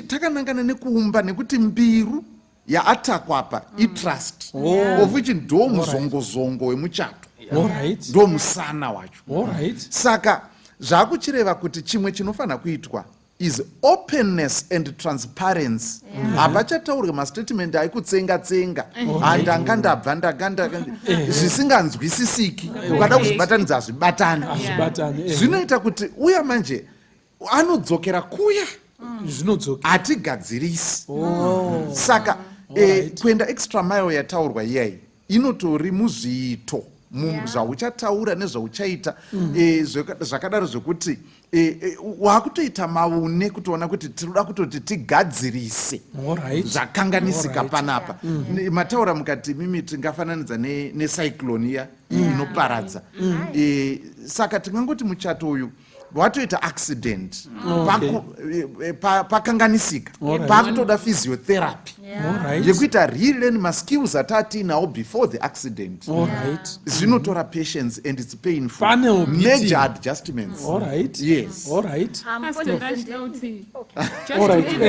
takanangana nekuumba, nekuti mbiru yaatakwa apa itrust, of which ndo muzongozongo wemuchato, ndo musana wacho. Saka zvakuchireva kuti chimwe chinofanira kuitwa is openness and transparency. Hapachataurwe mastatement aikutsenga tsenga, handanga ndabva ndanga zvisinganzwisisiki, ukada kuzvibatanidza hazvibatani. Hazvibatani. Zvinoita kuti uya manje. Anodzokera kuya. Zvinodzoka. Hatigadzirisi. Oh. Saka kuenda extra mile yataurwa iyayi inotori muzviito, zvauchataura nezvauchaita, zvakadaro zvekuti wakutoita maune kutoona kuti tinoda kutoti tigadzirise zvakanganisika panapa. Mataura mukati mimi tingafananidza necyclone iya inoparadza. Saka tingangoti muchato uyu watoita accident, pakanganisika, pakutoda physiotherapy yekuita relearn maskills atatiinawo before the accident. Zvinotora patience and it's painful. Pane beating. Major adjustments. Yes. Pastor, ndachida kuti just All right.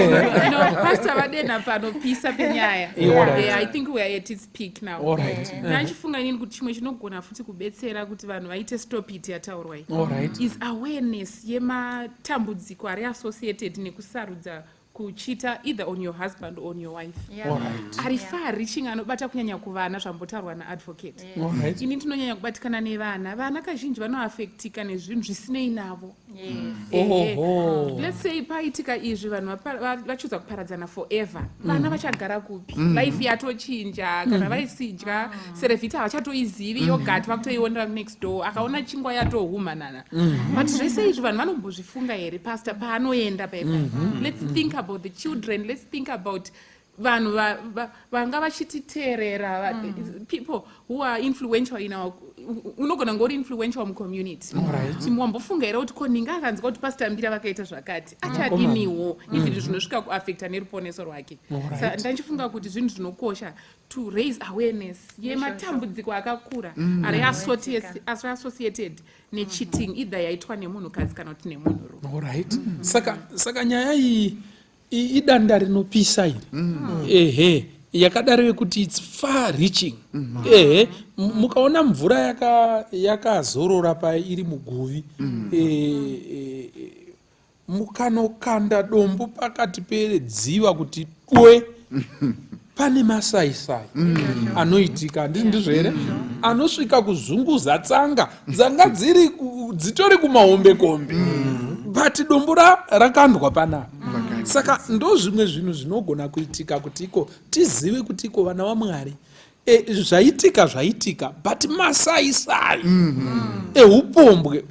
No, Pastor vadena panopisa penyaya. All right. Yeah, I think we are at its peak now. All right. Ndachifunga inini kuti chimwe chinogona futi kubetsera kuti vanhu vaite stop it yataurwa iyi All right. is awareness yematambudziko ari associated nekusarudza kuchita either on your husband or on your wife, All right. ari far reaching, anobata kunyanya kuvana, zvambotaurwa naadvocate. All right. Ini ndinonyanya kubatikana nevana. Vana kazhinji vanoafektika nezvinhu zvisinei navo. Ehe. Oho. Let's say paitika izvi, vanhu vachuza kuparadzana forever, vana vachagara kupi? Life yatochinja. Kana vaisidya Cerevita, havachatoizivi yogurt, vakutoionera next door. Akaona chingwa yatohumanana. But zvese izvi vanhu vanombozvifunga here, Pastor, paanoenda paipa? Let's think about the children. Let's think about vanhu vanga vachititeerera, people who are influential in our, unogona kunge uri influential mucommunity. Wambofunga here kuti ko ninga akanzwa kuti Pastor Mbira vakaita zvakati, achadiniwo? Even zvinosvika kuafecta neruponeso rwake. Ndandichifunga kuti zvinhu zvinokosha to raise awareness yematambudziko akakura ari associated necheating, either yaitwa nemunhukadzi kana kuti nemunhurume. Alright. Saka nyaya iyi idanda rinopisa iri, ehe, yakadaro yekuti it's far reaching. Ehe, mukaona mvura yakazorora pairi muguvi, mukanokanda dombo pakati pedziva kuti dwe, pane masaisai anoitika, handiti ndizvo here? Anosvika kuzunguza tsanga dzanga dziri dzitori kumahombekombe, but dombo rakandwa panapa. Saka ndo zvimwe zvinhu zvinogona kuitika kuti iko tizive kuti iko vana vaMwari, zvaitika zvaitika, but masaisai eupombwe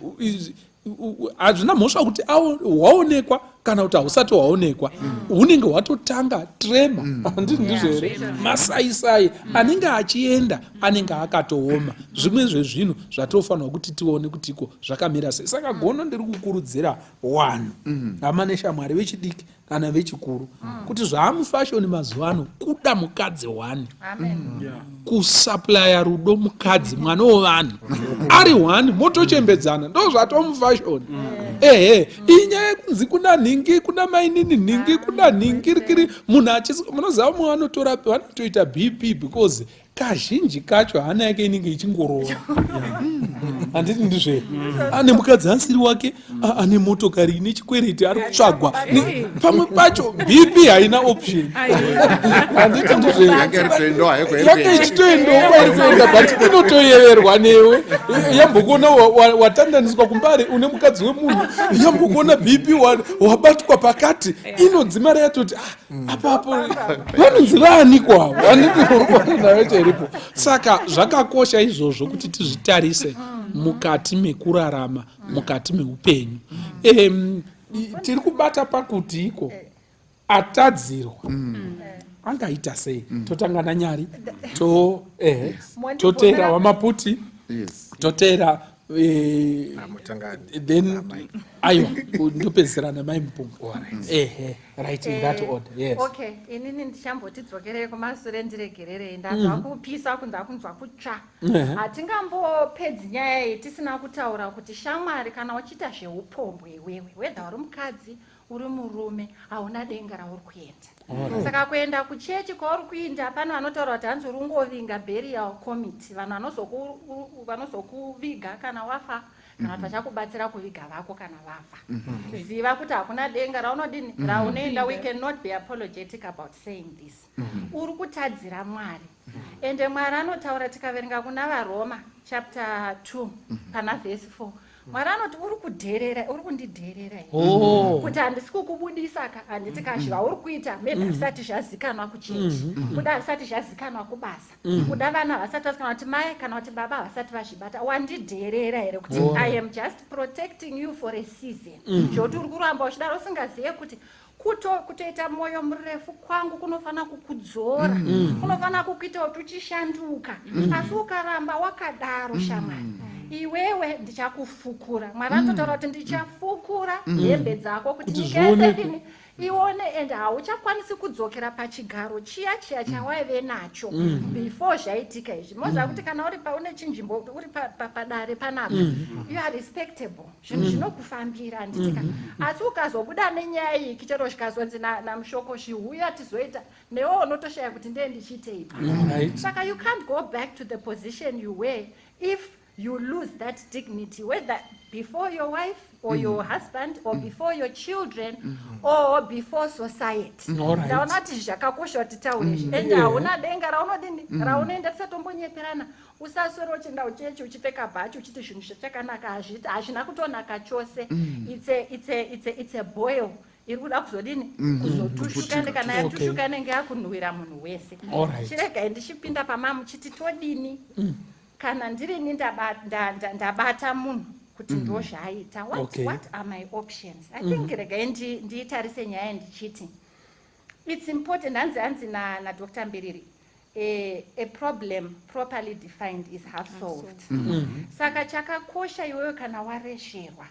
hazvina mhosva kuti hwaonekwa kana kuti hausati hwaonekwa, hunenge hwatotanga trema, handiti ndizvo here? Masaisai anenge achienda anenge akatooma. Zvimwe zvezvinhu zvatofanirwa kuti tione kuti iko zvakamira sei. Saka gono ndiri kukurudzira wanhu, hama neshamwari, vechidiki kana vechikuru, kuti zvaamufashoni mazuva ano kuda mukadzi one, kusaplaya rudo mukadzi mwana wevanhu ari one, motochembedzana, ndo zvatomufashoni. Ehe, inyaya yekunzi kuna nhingi, kuna mainini nhingi, kuna nhingi rikiri munhu achisi. Munoziva mumwe vanotora vanotoita BP because kazhinji kacho hana yake inenge ichingorova, handiti ndizvo? Ane mukadzi asiri wake, ane motokari ine chikwereti, ari kutsvagwa. Pamwe pacho BP haina option, handiti ndizvo? Yange iritoendawo haiko iri Yake kuenda. ichitoendawo kwairi kuenda, but inotoyeverwa newe. Yambokuona watandaniswa kumbare une mukadzi wemunhu, yambokuona BP wabatwa pakati, inodzimara yatoti, "Ah, apapo vanonzi vaani kwavo?" Handiti uri kuona nayo chairipo? Saka zvakakosha izvozvo kuti tizvitarise mukati mekurarama, mukati meupenyu. Tiri kubata pakuti iko atadzirwa angaita sei? Totanga nanyari, to ehe, toteera wamaputi, toteera Mutangani. Then aiwa, ndopedzisira namai Mupunga. Ehe, right, in that order, yes. Okay, inini ndichambotidzokerei kumasure, ndiregererei, ndanzwa kupisa kunza, kunzwa kutsva. Hatingambopedzi nyaya iyi tisina kutaura kuti shamwari, kana uchiita zveupombwe iwewe, whether uri mukadzi, uri murume, hauna denga rauri kuenda. Saka kuenda kuchechi kwauri kuinda, pane vanotaura kuti hanzi uri ungovinga burial committee, vanhu vanozokuviga kana wafa, kana kuti vachakubatsira kuviga vako kana vafa. Ziva kuti hakuna denga raunodini, raunoenda. We cannot be apologetic about saying this. Uri kutadzira Mwari, ende Mwari anotaura, tikaverenga kuna vaRoma chapter 2 pana vhesi 4. Mwari anoti uri kudherera, uri kundidherera here? Oh. Kuti handisi kukubudisa ka, handiti ka zvauri kuita maybe hazvisati zvazikanwa kuchechi, kuda hazvisati zvazikanwa kubasa, kuda vana havasati vazikanwa kuti mai kana kuti baba havasati vazvibata. Wandidherera here kuti I am just protecting you for a season, zvokuti uri kuramba uchidaro usingazive kuti kutoita mwoyo murefu kwangu kunofanira kukudzora, kunofanira kukuita kuti uchishanduka. Asi ukaramba wakadaro, shamwari, iwewe ndichakufukura. Mwari anototaura kuti ndichafukura hembe dzako kuti Kuti nyika yese zvionekwe. dini ione, and hauchakwanisi kudzokera pachigaro chiya chiya chawaive nacho before zvaitika izvi. Moziva kuti kana uri paune chinzvimbo, uri padare panapa, you are respectable, zvinhu zvinokufambira, handitika? Asi ukazobuda nenyaya iyi, chero zvikazonzi namushoko zvihuya tizoita newe, unotoshaya kuti ndee ndichiitei. Saka you can't go back to the position you were if you lose that dignity, whether before your wife or your husband or before your children or before society. Ndaona kuti zvakakosha kuti taure izvi, ende hauna denga raunodini raunoenda. Tisatombonyeperana, usaswera uchienda uchechi uchipfeka bhachi uchiti zvinhu zvachakanaka. Hazviti, hazvina kutonaka chose. It's a boil iri kuda kuzodini, kuzotushuka, ende kana yatushuka inenge yakunhuhwira munhu wese. Chiregai ndichipinda pamamuchiti todini kana ndirini ndabata munhu kuti ndo zvaaita. What are my options? I think regai ndiitarise nyaya ndichiti it's important. Hanzi naDr Mbiriri, a problem properly defined is half solved. Saka chakakosha iwewe kana waresherwa,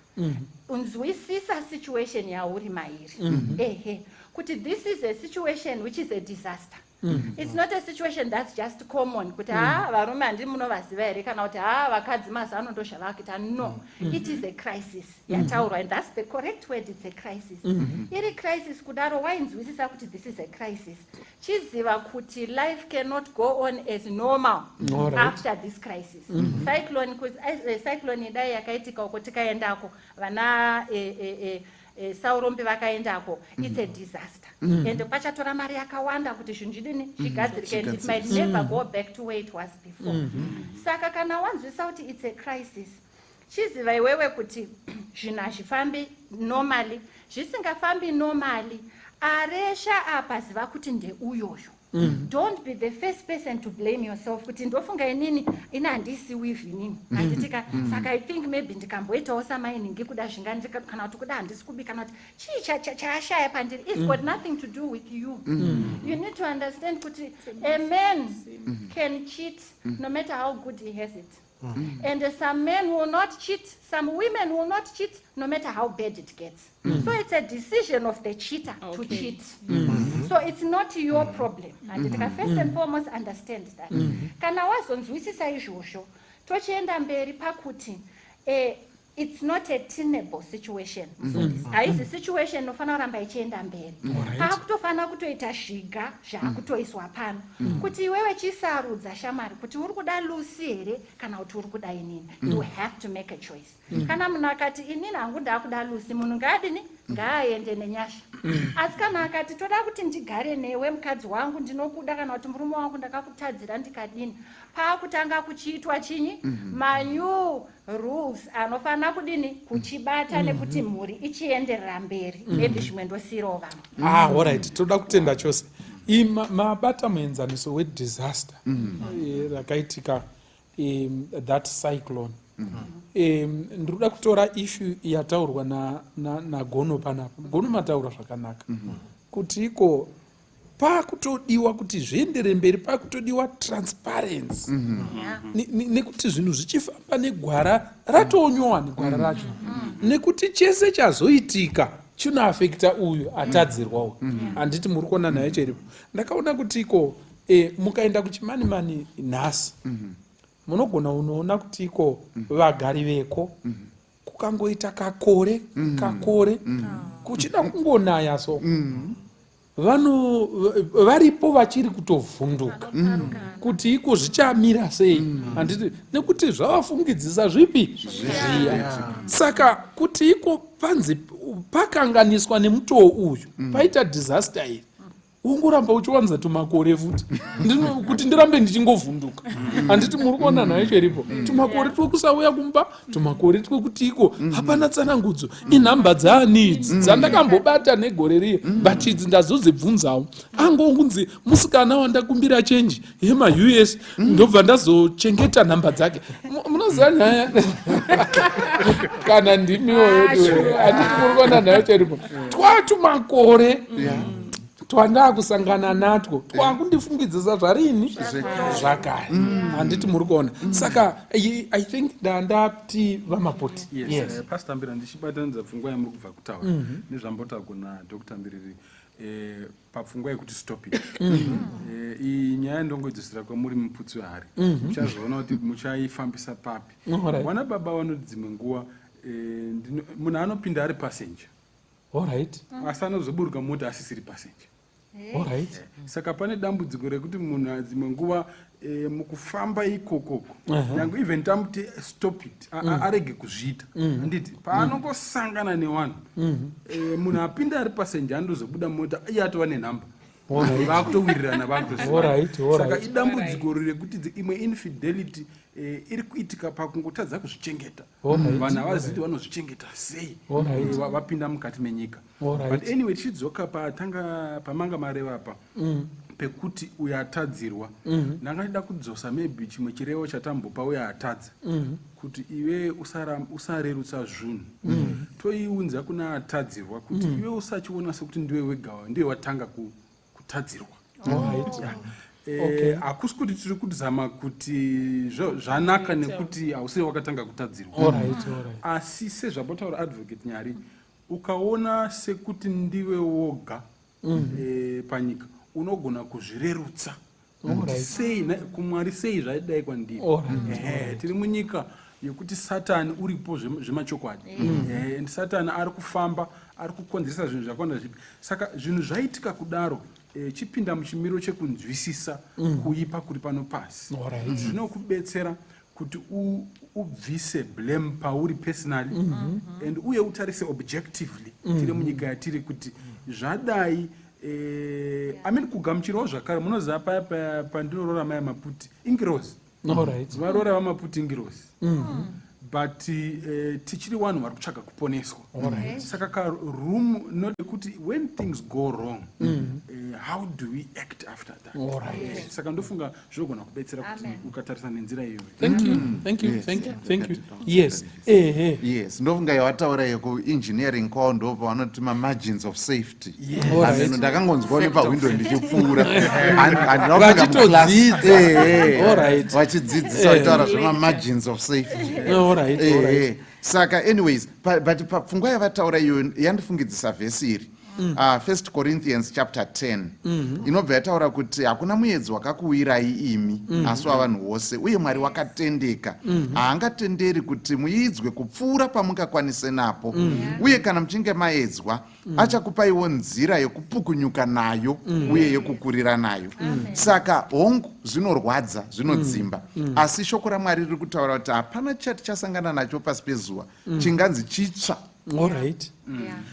unzwisisa situation yauri mairi, ehe, kuti this is a situation which is a disaster. It's not a situation that's just common kuti ha, varume handi munovaziva here, kana kuti ha, vakadzi mazuva ano ndo zvavakuita. No, it is a crisis yataurwa, and that's the correct word, it's a crisis. Iri crisis kudaro, wainzwisisa kuti this is a crisis, chiziva kuti life cannot go on as normal after this crisis. Cyclone, cyclone idai yakaitika uko, tikaendako, vana Saurombe vakaendako, it's a disaster, and pachatora mari yakawanda kuti zvinhu zvidini, zvigadzirike, and it might never go back to where it was before. Saka kana wanzwisa kuti it's a crisis, chiziva iwewe kuti zvinhu hazvifambi normally. Zvisingafambi normally, aresha apa, ziva kuti ndeuyoyo. Don't be the first person to blame yourself kuti ndofunga inini, ini handisi weave inini, handitika? Saka I think maybe ndikamboitawo samainingi, kuda zvinga kana kuti kuda handisi kubika, kana kuti chii chaashaya pandiri. It's got nothing to do with you. You need to understand kuti a man can cheat no matter how good he has it, and some men will not cheat, some women will not cheat no matter how bad it gets. So it's a decision of the cheater to cheat, so it's not your problem, handitika? First and foremost, understand that. Kana wazonzwisisa izvozvo, tochienda mberi pakuti it's not a tenable situation. Haizi situation inofanira kuramba ichienda mberi. Paakutofanira kutoita zviga zvaakutoiswa pano kuti iwewe chisarudza, shamwari, kuti uri kuda Lucy here kana kuti uri kuda inini. You have to make a choice. Kana munhu akati inini hangu ndaakuda Lucy, munhu ngaadini, ngaaende nenyasha. Asi kana akati toda kuti ndigare newe, mukadzi wangu, ndinokuda, kana kuti murume wangu, ndakakutadzira ndikadini, paakutanga kuchiitwa chinyi, manew rules anofanira kudini, kuchibata nekuti mhuri ichienderera mberi. Maybe zvimwe ndosiyirawo vamwe. Ah, alright, toda kutenda chose. Mabata muenzaniso wedisaster rakaitika, that cyclone. Ndinoda kutora issue yataurwa naGono panapa. Gono, mataura zvakanaka kuti iko pakutodiwa kuti zviendere mberi, pakutodiwa transparency, nekuti zvinhu zvichifamba negwara ratonyowa negwara racho, nekuti chese chazoitika chinoafekta uyu atadzirwa uyu, handiti? Muri kuona nayo cheripo. Ndakaona kuti iko mukaenda kuChimanimani nhasi, munogona unoona kuti iko vagari veko, kukangoita kakore kakore kuchida kungonaya, so vano varipo vachiri kutovhunduka kuti iko zvichamira sei, handiti? Nekuti zvavafungidzisa zvipi zviya. Saka kuti iko panzi pakanganiswa nemutoo uyu, paita disaster iri. Wongoramba uchiwanza tumakore futi kuti ndirambe ndichingovhunduka. Handiti muri kuona nhau yacho iripo? Tumakore twekusauya kumba, tumakore twekutiko, hapana tsanangudzo. Inhamba dzaani idzi dzandakambobata negore riye, but idzi ndazodzibvunzawo. Angongunzi musikana wandakumbira chenji yemaUS, ndobva ndazochengeta nhamba dzake. Munoziva nyaya kana ndimiwo yedu, handiti muri kuona nhau yacho iripo? Twatumakore twandakusangana natwo twakundifungidzisa zvarini zvakare, handiti muri kuona? Saka I think ndandati vaMapoti. Yes, Pastor Mbira, ndichibatanidza pfungwa yamuri kubva kutaura nezvambotaurwa naDr Mbiriri papfungwa yekuti stop it. Iyi nyaya ndongoidzosera kwamuri muputsi wehari, muchazoona kuti muchaifambisa papi. Wana baba vanoti dzimwe nguva munhu anopinda ari passenger, asi anozoburuka mota asisiri passenger. Saka pane dambudziko rekuti munhu dzimwe nguva mukufamba ikokoko, nyange even tamuti stop it, arege kuzviita, handiti paanongosangana nevanhu, munhu apinda ari passenger andozobuda mota iye atova nenhamba, vakutowirirana, vakutoziva. Saka idambudziko rekuti imwe infidelity iri kuitika pakungotadza kuzvichengeta. Vanhu havazivi kuti vanozvichengeta sei vapinda mukati menyika. But anyway, tichidzoka patanga pamanga mareva pa pekuti uyo atadzirwa, ndanga ndida kudzosa maybe chimwe chirevo chatambopa uyo atadza, kuti iwe usarerutsa zvinhu. Toiunza kuna atadzirwa kuti iwe usachiona sekuti ndiwe wega ndiwe watanga kutadzirwa. Hakusi kuti tiri kuzama kuti zvanaka nekuti hausiri wakatanga kutadzirwa, asi sezvambotaura Advocate Nyari, ukaona sekuti ndiwe woga panyika, unogona kuzvirerutsa kuti sei kumwari, sei zvaidai kwandiri. Ehe, tiri munyika yekuti Satani uripo zvemachokwadi, and Satani ari kufamba ari kukonzeresa zvinhu zvakawanda zvipi. Saka zvinhu zvaitika kudaro, chipinda muchimiro chekunzwisisa kuipa kuri pano pasi. Zvinokubetsera kuti ubvise blame pauri personally and uye utarise objectively. Tiri munyika yatiri kuti zvadai, I mean, kugamuchirawo zvakare. Munoziva paya paya pandinoroora mai Maputi, ingirozi. Varoora vaMaputi ingirozi, but tichiri vanhu vari kutsvaga kuponeswa. Saka karoom not kuti when things go wrong, how do we act after that? Saka ndofunga zvinogona kubetsera kuti ukatarisa nenzira iyoyo. Thank you, thank you. Thank you, thank you. Yes, ehe. Yes, ndofunga yawataura yekuengineering kwavo ndo pavanoti mamargins of safety. Ameno ndakangonzwawo nepahwindo ndichipfuura. Handina kupinda muclass. Vachitodzidza. Vachidzidzisa, vachitaura zvemamargins of safety. Saka anyways, but papfungwa yavataura iyoyo yandifungidzisa vhesi iri, First Corinthians chapter 10, inobva yataura kuti hakuna muedzo wakakuwirai imi asi wavanhu vose, uye Mwari wakatendeka, haangatenderi kuti muidzwe kupfuura pamungakwanise napo, uye kana muchinge maedzwa, achakupaiwo nzira yekupukunyuka nayo uye yekukurira nayo. Saka hongu, zvinorwadza, zvinodzimba, asi shoko raMwari riri kutaura kuti hapana chati chasangana nacho pasi pezuva chinganzi chitsva.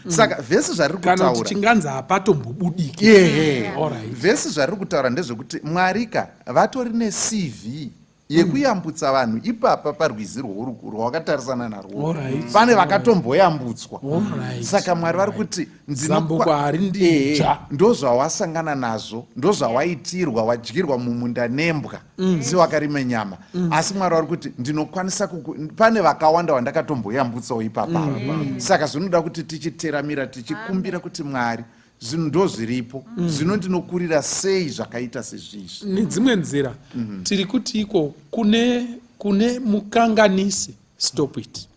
Saka vhesi zvariri Kana kuti kutaura chinganzi hapatombobudiki. Ehe. Vhesi zvariri kutaura ndezvekuti Mwari ka vatori neCV yekuyambutsa vanhu ipapa parwizi rwawakatarisana narwo. Pane vakatomboyambutswa. Saka Mwari vari kuti Zambuko harindija. Ehe, ndozvawasangana nazvo, ndozvawaitirwa, wadyirwa mumunda nembwa sewakarima nyama, asi Mwari vari kuti ndinokwanisa pane vakawanda vandakatomboyambutsawo ipapa. Saka zvinoda kuti tichiteramira, tichikumbira kuti Mwari, zvinhu ndo zviripo zvino, ndinokurira sei zvakaita sezvizvi? Nedzimwe nzira tiri kuti iko kune mukanganisi, stop it.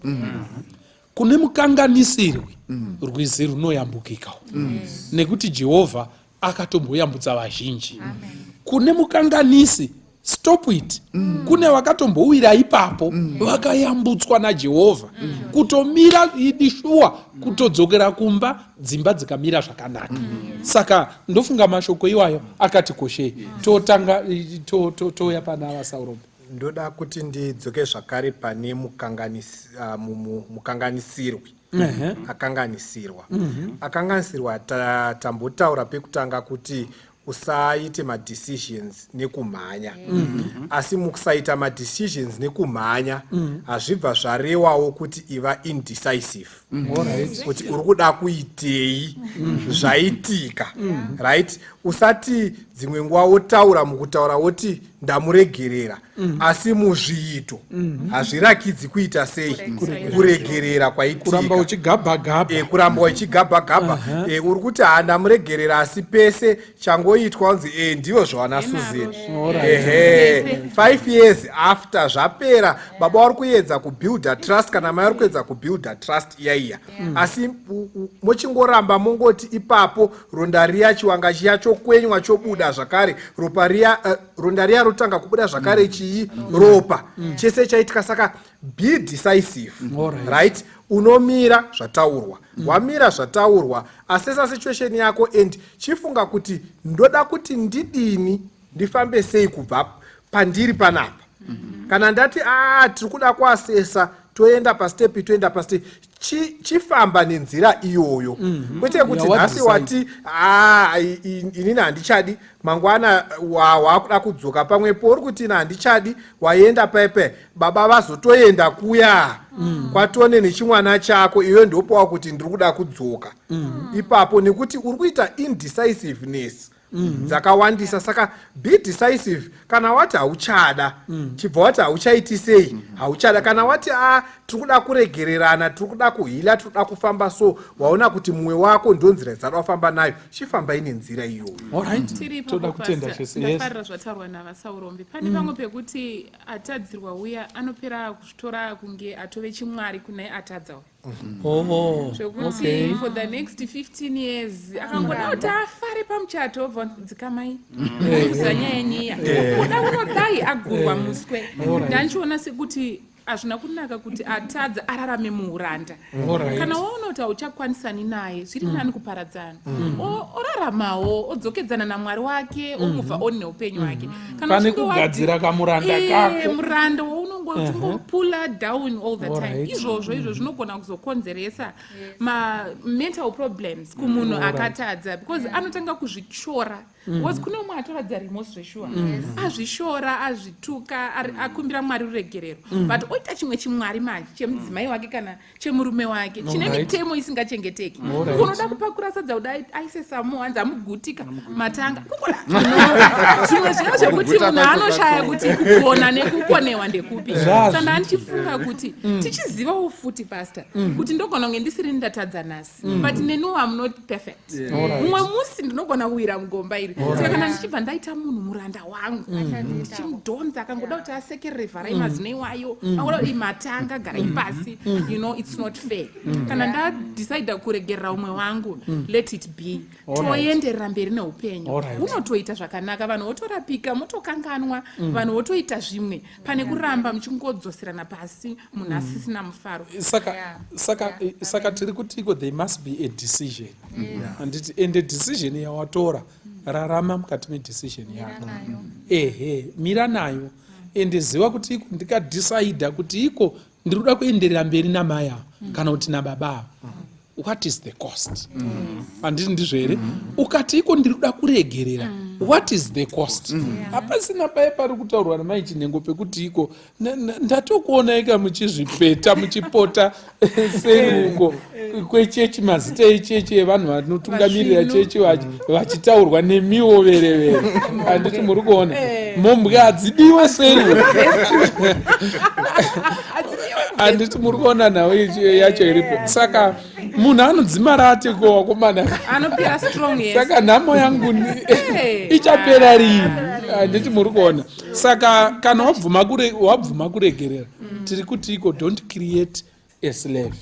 Kune mukanganisirwi, rwizi runoyambukikawo, nekuti Jehovha akatomboyambutsa vazhinji. Kune mukanganisi, stop it. Kune vakatombowira ipapo, vakayambutswa naJehovha, kutomira idi shuwa, kutodzokera kumba, dzimba dzikamira zvakanaka. Saka ndofunga mashoko iwayo akati koshei. Totanga touya pana vaSaurombo. Ndoda kuti ndidzoke zvakare pane mukanganisirwi akanganisirwa. Akanganisirwa, tambotaura pekutanga kuti Usaite madecisions nekumhanya. Asi mukusaita madecisions nekumhanya, hazvibva zvarewawo kuti iva indecisive, kuti uri kuda kuitei zvaitika, right? Usati dzimwe nguva wotaura, mukutaura woti ndamuregerera, asi muzviito hazvirakidzi kuita sei kuregerera kwaitika. Kuramba uchigabha gabha. Kuramba uchigabha gabha. Uri kuti ha, ndamuregerera, asi pese changoitwa unzi ndivo zvawana Susan. Ehe, 5 years after zvapera, baba vari kuedza kubuilda trust kana mai vari kuedza kubuilda trust iya iya, asi mochingoramba mongoti ipapo ronda riya, chiwanga chiya chokwenywa, chobuda zvakare ropa riya, ronda riya rotanga kubuda zvakare chii, ropa, chese chaitika. Saka be decisive. Right, unomira zvataurwa, wamira zvataurwa, assessa situation yako and chifunga kuti ndoda kuti ndidini, ndifambe sei kubva pandiri panapa. Kana ndati a tiri kuda kuassessa, toenda pastep, toenda pastep, chifamba nenzira iyoyo, kwete kuti nhasi Yawadecide. wati a inini handichadi, mangwana wakuda kudzoka pamwepo uri kuti ina handichadi, waenda paipai, baba vazotoenda kuya kwatone nechimwana chako, iwe ndopawa kuti ndiri kuda kudzoka ipapo, nekuti uri kuita indecisiveness dzakawandisa. Saka be decisive. Kana wati hauchada, chibva wati hauchaiti sei, hauchada. Kana wati a tiri kuda kuregererana, tiri kuda kuheala, tiri kuda kufamba, so waona kuti mumwe wako ndo nzira dzada kufamba nayo, chifambai nenzira iyoyo. Alright. Tiri Toda ipapo, kutenda Pastor. chese, yes. Ndafarira zvataurwa navaSaurombe. Pane pamwe pekuti atadzirwa uya anopera kuzvitora kunge atove chimwari kune atadza uya, zvekuti for the next 15 years akangoda kuti afare pamuchato, obva dzikamai kuziva nyaya yenyiya, kuda kunodai agurwa muswe. Ndandichiona sekuti hazvina kunaka kuti atadza ararame muuranda. Kana waona kuti hauchakwanisani naye, zviri nani kuparadzana. Oraramawo, odzokedzana namwari wake, omove on neupenyu hwake. Kana Pane uchinge kugadzira kamuranda kako. Muranda waunongopula down all the time. Izvozvo izvo zvinogona kuzokonzeresa ma-mental problems kumunhu akatadza, because anotanga kuzvityora, because kune umwe atoratidza remorse zveshuwa, azvishora, azvituka, akumbira Mwari ruregerero, but oita chimwe chimwari manje chemudzimai wake kana chemurume wake chine mitemo isingachengeteki. Unoda kupakura sadza, kuda aise samo, hanzi amugutika matanga, kungoda zvimwe zviya zvekuti Kuguta munhu kwacho anoshaya kwacho. kuti kugona nekukonewa ndekupi. Zvazvo. Saka ndandichifunga kuti tichizivawo futi, Pastor, kuti ndogona kunge ndisiri ndatadza nhasi, but neniwo am not perfect. Mumwe musi ndinogona kuwira mugomba iri. Saka kana ndichibva ndaita munhu muranda wangu, ndichimudhonza, akangoda kuti asekerere, vharai mazino iwayo, angoda kuti matanga, garai pasi, it's not fair. Kana ndadecida kuregerera umwe wangu, let it be, toenderera mberi neupenyu. Unotoita zvakanaka, vanhu votorapika, motokanganwa, vanhu votoita zvimwe, pane kuramba muchingodzoserana pasi, munhu asisina mufaro. Saka saka tiri kuti iko there must be a decision, handiti? Ende decision yawatora, rarama mukati medecision yako. Ehe, mira nayo. Ende ziva kuti iko ndikadecida kuti iko ndiri kuda kuenderera mberi namai ava kana kuti nababa ava, what is the cost? Handiti ndizvo here? Ukati iko ndiri kuda kuregerera, what is the cost? Hapasina paye pari kutaurwa namai Chinhengo pekuti iko ndatokuonaika muchizvipeta, muchipota seruko kwechechi, mazita echechi evanhu vanotungamirira Vasvinu. chechi vachitaurwa nemiwo verevere. Handiti muri kuona mombwe hadzidiwe seruko? Handiti muri kuona nhau yacho iripo? Saka munhu anodzimara atiko, wakomana. Anopera strong, yes. Saka nhamo yangu ichapera rini? Handiti muri kuona? Saka kana wabvuma kuregerera, tiri kuti iko don't create a slave.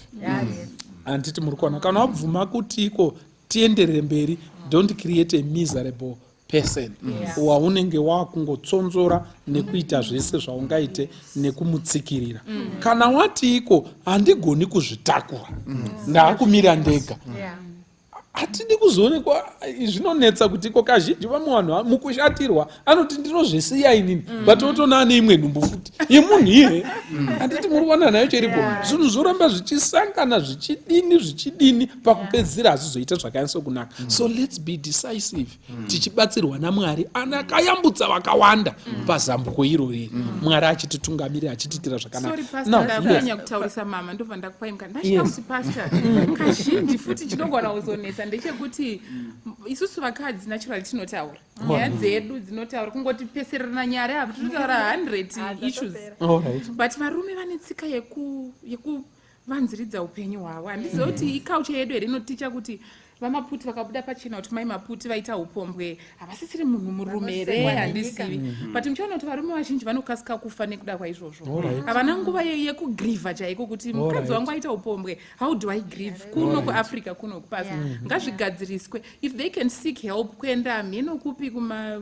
Handiti muri kuona? Kana wabvuma kuti iko tienderere mberi, don't create a miserable person waunenge wakungotsonzora nekuita zvese zvaungaite nekumutsikirira. Kana wati iko handigoni kuzvitakura, ndaakumira ndega. Hatidi kuzoonekwa zvinonetsa kuti iko kazhinji vamwe vanhu mukushatirwa anoti ndinozvisiya inini mm. but otoona ane imwe nhumbu futi yemunhu iye mm. handiti muri kuona nayo cheripo zvinhu zvoramba zvichisangana zvichidini zvichidini pakupedzisira hazvizoita zvakanyatso kunaka mm. So let's be decisive tichibatsirwa namwari anakayambutsa vakawanda pazambuko irori Mwari achititungamirira achitiitira zvakanaka. Kutaurisa mama ndobva ndakupai mukana ndachida kuti pastor kazhinji futi chinogona kuzonetsa ndechekuti isusu vakadzi naturally tinotaura nyaya dzedu dzinotaura kungoti pesererana nyaya apa tinotaura 100 issues but varume vane tsika yekuvanziridza upenyu hwavo. Handizivi kuti iculture yedu here inoticha kuti vamaputi vakabuda pachena kuti mai Maputi vaita upombwe havasisiri munhu murume here, handizivi. But muchiona kuti varume vazhinji vanokasika kufa nekuda kwaizvozvo. Havana nguva yekugrievha chaiko kuti mukadzi wangu aita upombwe, how do I grieve? Kuno kuAfrica kuno kupasi ngazvigadziriswe. If they can seek help kuenda mheno kupi kuma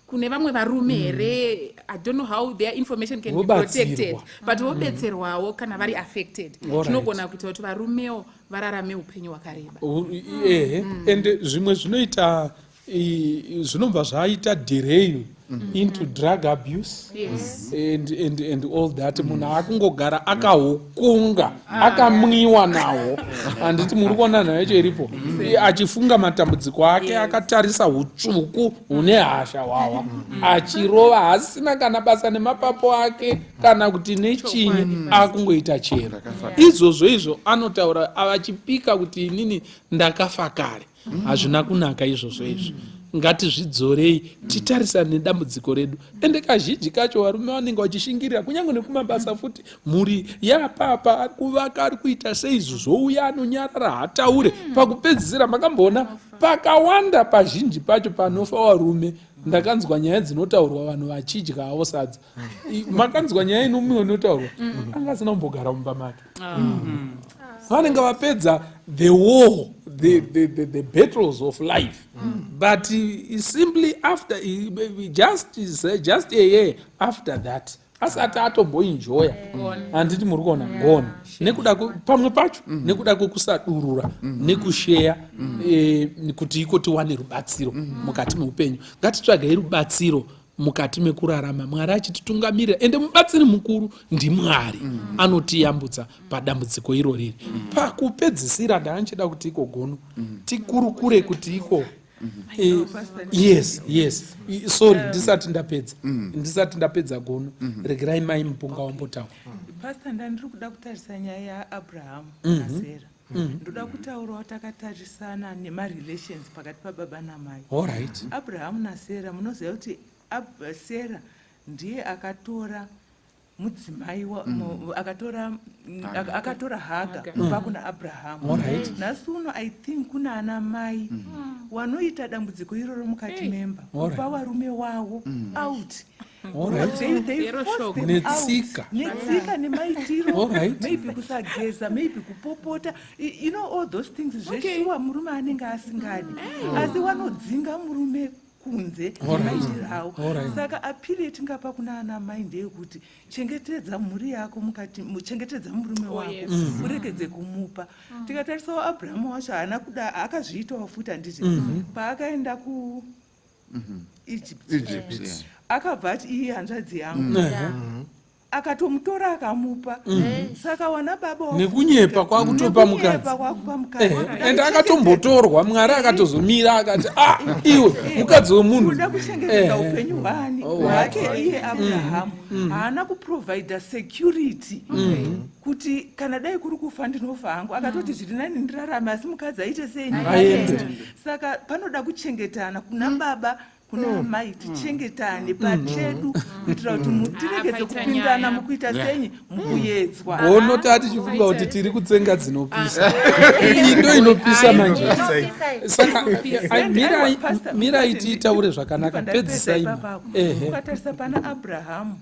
kune vamwe varume here, I don't know how their information can be protected, but vobetserwawo kana vari affected. Zvinogona kuita kuti varumewo vararame upenyu hwakareba. Ehe, ende zvimwe zvinoita zvinobva zvaita derail into drug abuse and all that. Munhu akungogara akahukunga akamwiwa nawo, handiti muri kuona nhau yacho iripo, achifunga matambudziko ake akatarisa utsvuku hune hasha hwahwa achirova hasina kana basa nemapapo ake kana kuti nechinyi, akungoita chero izvozvo. Izvo anotaura avachipika kuti inini ndakafa kare. Hazvina kunaka izvozvo. Izvo ngatizvidzorei titarisane nedambudziko redu. Ende kazhinji kacho varume vanenge vachishingirira kunyange nekumabasa futi, mhuri yapapa ari kuvaka ari kuita seizvo zvouya anonyarara hataure. Pakupedzisira makamboona pakawanda pazhinji pacho panofa varume, ndakanzwa nyaya dzinotaurwa vanhu vachidya havo sadza. Makanzwa nyaya inomumwe inotaurwa anga asina kumbogara mumba make. Vanenge vapedza the war, the battles of life, but simply after just a year after that asati atomboenjoya, handiti muri kuona, gone nekuda pamwe pacho nekuda kwekusadurura nekusheya kuti iko tiwane rubatsiro mukati meupenyu. Ngatitsvagei rubatsiro mukati mekurarama, Mwari achititungamirira. Ende mubatsiri mukuru ndiMwari anotiyambutsa padambudziko iroriri. Pakupedzisira ndanga ndichida kuti iko gono tikurukure kuti iko yes, sorry, ndisati ndapedza, ndisati ndapedza gono, regerai mai Mupunga wambotaura. Pastor, ndandiri kuda kutarisa nyaya yaAbrahamu naSara. Ndoda kutaurawo takatarisana nemarelations pakati pababa namai. Abrahamu naSara, munoziva kuti Sara ndiye akatora mudzimai akatora Haga kubva kuna Abrahamu. Nhasi uno I think kuna ana mai wanoita dambudziko iroro mukati memba kupa varume wavo out. They force them out. Netsika. Netsika nemaitiro, maybe kusageza, maybe kupopota, you know all those things. Zveshuwa murume anenge asingadi asi wanodzinga murume kunze nemaitiro avo. Saka appeal yetingapa kuna ana mai ndeyekuti chengetedza mhuri yako mukati, chengetedza murume wako, uregedze kumupa. Tikatarisawo Abrahamu wacho haana kuda, akazviitawo futi, handiti? Paakaenda ku Egypt, Egypt, yeah. Akabva ati iye hanzvadzi yangu, akatomutora akamupa. Saka wana baba Nekunyepa kwakutopa mukadzi. Nekunyepa kwakupa mukadzi. Ende akatombotorwa, Mwari akatozomira akati, "Ah, iwe mukadzi wemunhu." Kuda kuchengetedza upenyu hwani? Oh, hwake iye Abrahamu. Haana kuprovida security kuti kana dai kuri kufa ndinofa hangu. Akatoti zviri nani ndirarame asi mukadzi aite sei? Aende. Saka panoda kuchengetana kuna baba, kuna amai, tichengetane pachedu kuitira kuti tiregedze Paita kupindana nyaya. mukuita senyi, mukuyedzwa. Gono tatichifunga kuti tiri kutsenga dzinopisa, iyi ndo inopisa manje. Saka ai, mirai Pastor, mirai musati tiitaure zvakanaka. ndibva ndapedza Pedzisai ma. ipapapo. Ukatarisa pana Abrahamu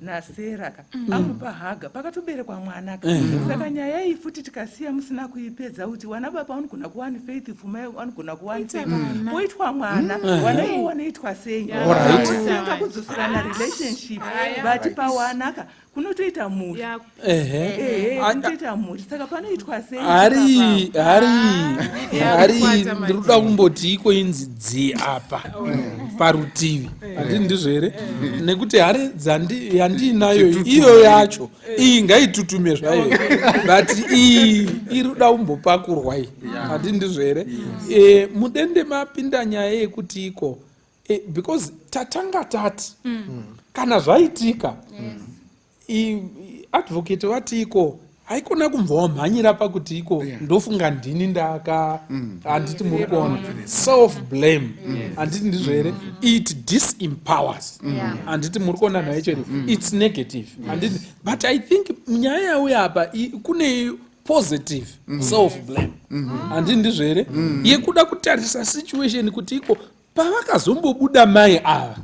naSara ka, amupa Haga, pakatoberekwa mwana ka. Saka nyaya iyi futi tikasiya musina kuipedza kuti wana baba vanogona kuva unfaithful, mai vanogona kuva unfaithful, poitwa mwana, wana ivo. Wanoitwa sei? Alright. Kusenga kudzoserana relationship, but pawanaka kunotoita mhuri. Ehe, kunotoita mhuri, saka panoitwa sei? Hari, hari, hari. Kukwata manje. Ndiri kuda kumboti iko inzi dzi apa parutivi, handiti ndizvo here? Nekuti hari yandiinayo iyo yacho iyi ngaitutume zvayo, but iyi iri kuda kumbopakurwa iyi, handiti ndizvo here? Mudende mapinda nyaya yekuti iko because tatanga tati kana zvaitika, advocate vati iko haikona kumva wamhanyira pakuti iko ndofunga ndini ndaka, handiti muri kuona self blame, handiti ndizvo here? It disempowers, handiti muri kuona nayo chero it's negative, handiti? But I think nyaya yauya apa kune positive self blame, handiti ndizvo here? Yekuda kutarisa situation kuti iko pavakazombobuda mai ava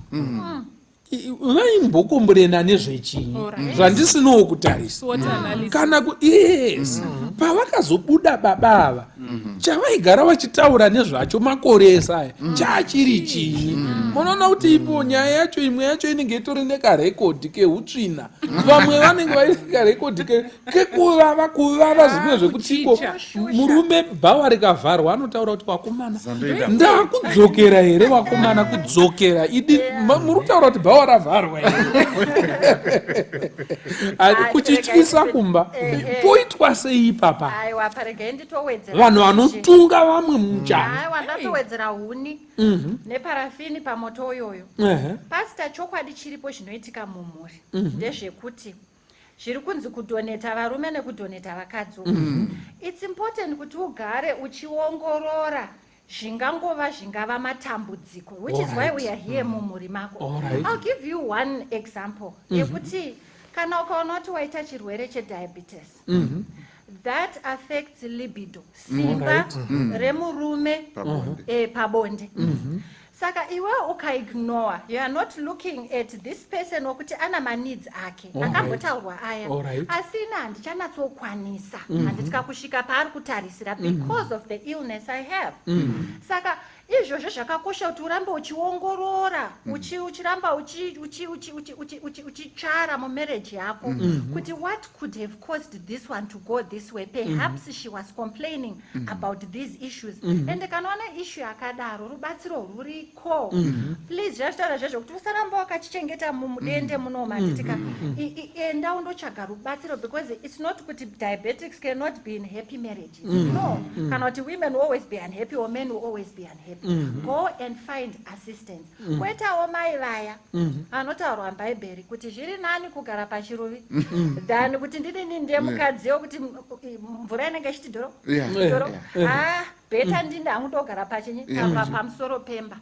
vaimbokomborena nezvechinyi zvandisinawo kutarisa. SWOT analysis. Kana ku, yes, pavakazobuda baba ava, chavaigara vachitaura nezvacho makore ese aya chachiri chinyi? Munoona kuti ipo nyaya yacho imwe yacho inenge itori nekarekodhi keutsvina, vamwe vanenge vaine karekodhi kekuvava kuvava, zvimwe zvekuti iko Kuchicha. murume bhawa rikavharwa anotaura kuti wakomana, Zandoenda. ndakudzokera here wakomana? Kudzokera idi muri kutaura kuti bhawa ravharwa here? Kuchityisa kumba poitwa sei ipapa? Aiwa, paregai nditowedzera Vanhu vanotunga vamwe muchana. Aiwa, ndatowedzera huni neparafini pamoto uyoyo. Pastor, chokwadi chiripo zvinoitika mumhuri ndezvekuti zviri kunzi kudhoneta varume nekudhoneta vakadzi uku. It's important kuti ugare uchiongorora zvingangova zvingava matambudziko, which is why we are here mumhuri mako. I'll give you one example yekuti kana ukaona kuti waita chirwere chediabetes, that affects libido, simba remurume Pabonde. Pabonde. Saka iwe ukaignore, you are not looking at this person wokuti ana maneeds ake akambotaurwa aya, asi ina handichanyatsokwanisa, handitya kusvika paari kutarisira because of the illness I have. Saka izvozvo zvakakosha kuti urambe uchiongorora, uchiramba uchitsvara mumarriage yako kuti what could have caused this one to go this way. Perhaps she was complaining about these issues, and kana wana issue yakadaro, rubatsiro ruriko. Please, zvazvitaura zvezvo kuti usaramba wakachichengeta mumudende munoma, handitika? Enda undotsvaga rubatsiro, because it's not kuti diabetics cannot be in happy marriages, no, kana kuti women will always be unhappy or men will always be unhappy. Go and find assistance. Kwetawo mai vaya vanotaurwa mubhaibheri kuti zviri nani kugara pachiruvi than kuti ndidini ndiye mukadzi wekuti mvura inenge ichiti dhoro dhoro. Ah, better ndinde hangu ndogara pachinyi pamusoro pemba.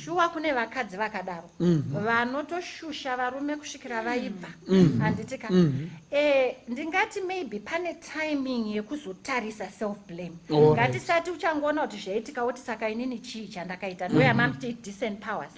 Shuwa kune vakadzi vakadaro vanotoshusha varume kusvikira vaibva, handitika? Ndingati maybe pane timing yekuzotarisa self blame. Ngatisati uchangoona kuti zvaitika woti saka inini chii chandakaita? Ndo yamamti disempowers,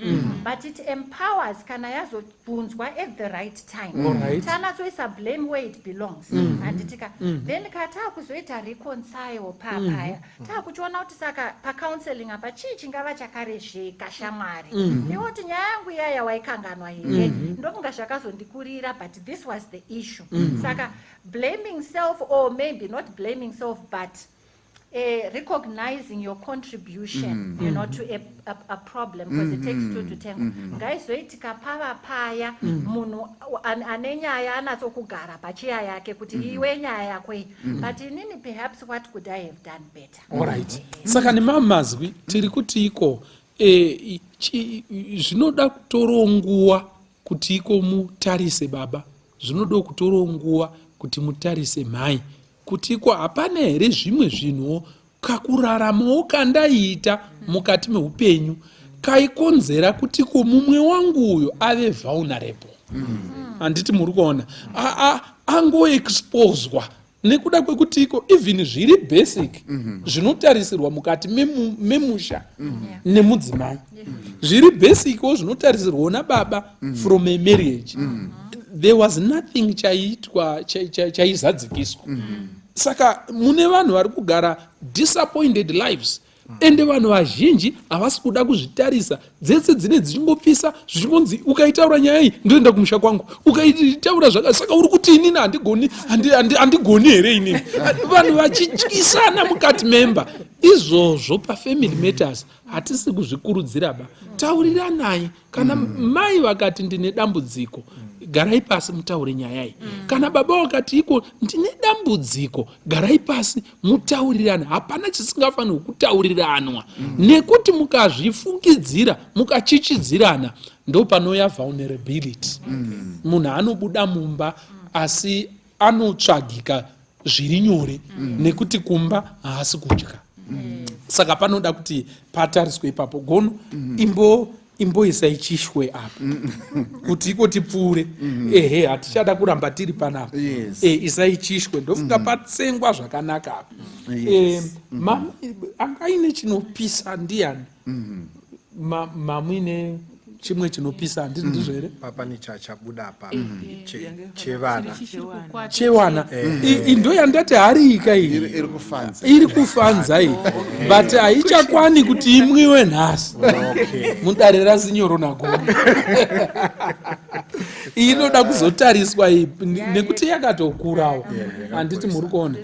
but it empowers kana yazobvunzwa at the right time. Tanatsoisa blame where it belongs, handitika? Then kataakuzoita reconcile papaya, taakuchiona kuti saka pacounseling apa chii chingava chakarezveka? Shamwari, iwe kuti nyaya yangu iyaya waikanganwa here? Ndofunga zvakazondikurira, but this was the issue. Saka blaming self, or maybe not blaming self, but recognizing your contribution to a problem, because it takes two to tango, ngaizoitika pava paya munhu ane nyaya anatsokugara pacheya yake kuti iwe nyaya yako iyi, but inini perhaps what could I have done better? Alright, saka nemamazwi tiri kuti iko zvinoda kutorawo nguva kuti iko mutarise baba, zvinoda kutorawo nguva kuti mutarise mhai, kuti iko hapana here zvimwe zvinhuwo kakuraramawo kandaiita mukati meupenyu kaikonzera kuti ko mumwe wangu uyo ave vulnerable, handiti muri kuona? Angoexposwa nekuda kwekuti iko even zviri basic zvinotarisirwa mukati memusha nemudzimai, zviri basicwo zvinotarisirwawo nababa from a marriage, there was nothing chaiitwa chaizadzikiswa. Saka mune vanhu vari kugara disappointed lives. Ende vanhu vazhinji havasi kuda kuzvitarisa, dzese dzine dzichingopisa, zvichingonzi ukaitaura nyaya iyi ndoenda kumusha kwangu, ukaitaura zvaka, saka uri kuti inini handigoni, handigoni here inini? Vanhu vachityisana mukati memba. Izvozvo pafamily matters hatisi kuzvikurudzira ba. Tauriranai. Kana mai vakati ndine dambudziko, garai pasi mutaure nyaya iyi. Kana baba vakati iko ndine dambudziko, garai pasi mutaurirane. Hapana chisingafanirwi kutauriranwa, nekuti mukazvifungidzira, mukachichidzirana, ndo panouya vulnerability. Munhu anobuda mumba asi anotsvagika zviri nyore, nekuti kumba haasi kudya. Saka panoda kuti patariswe ipapo. Gono, imboisai chishwe apa kuti iko tipfuure. Ehe, hatichada kuramba tiri panapa. Isai chishwe, ndofunga patsengwa zvakanaka apa. Anga aine chinopisa ndiani? Mamuine chimwe chinopisa, handiti ndizvo here? Pane chachabuda apa chevana. Chevana. Ndo yandati harika iyi. Iri kufanza. Iri kufanza iyi, but haichakwani kuti imwiwe nhasi mudare raSinyoro naGono. Iyi inoda kuzotariswa iyi, nekuti yakatokurawo, handiti muri kuona?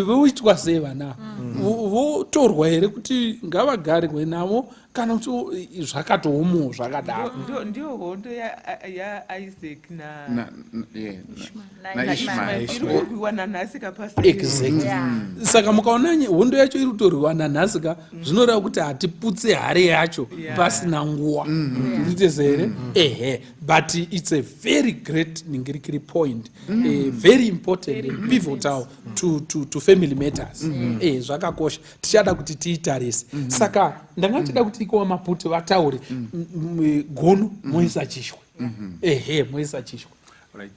Voitwa sei vana? Votorwa here kuti ngavagarwe navo, kana kuti zvakatoomawo zvakadaro? Ndiyo hondo yaIsaac naIshmael. Iri kurwiwa nanhasi kapasi. Exactly. Saka mukaona hondo yacho iri kutorwiwa nanhasi ka, zvinoreva kuti hatiputse hari yacho pasina nguva. Nditese here? Ehe, but it's a very great ningirikiri point, very important and pivotal to family matters. Zvakakosha, tichada kuti tiitarise. Saka ndanga ndichida kuti ikowa Maputi vataure. Gono, moisa chishwe. Ehe, moisa chishwe. Right,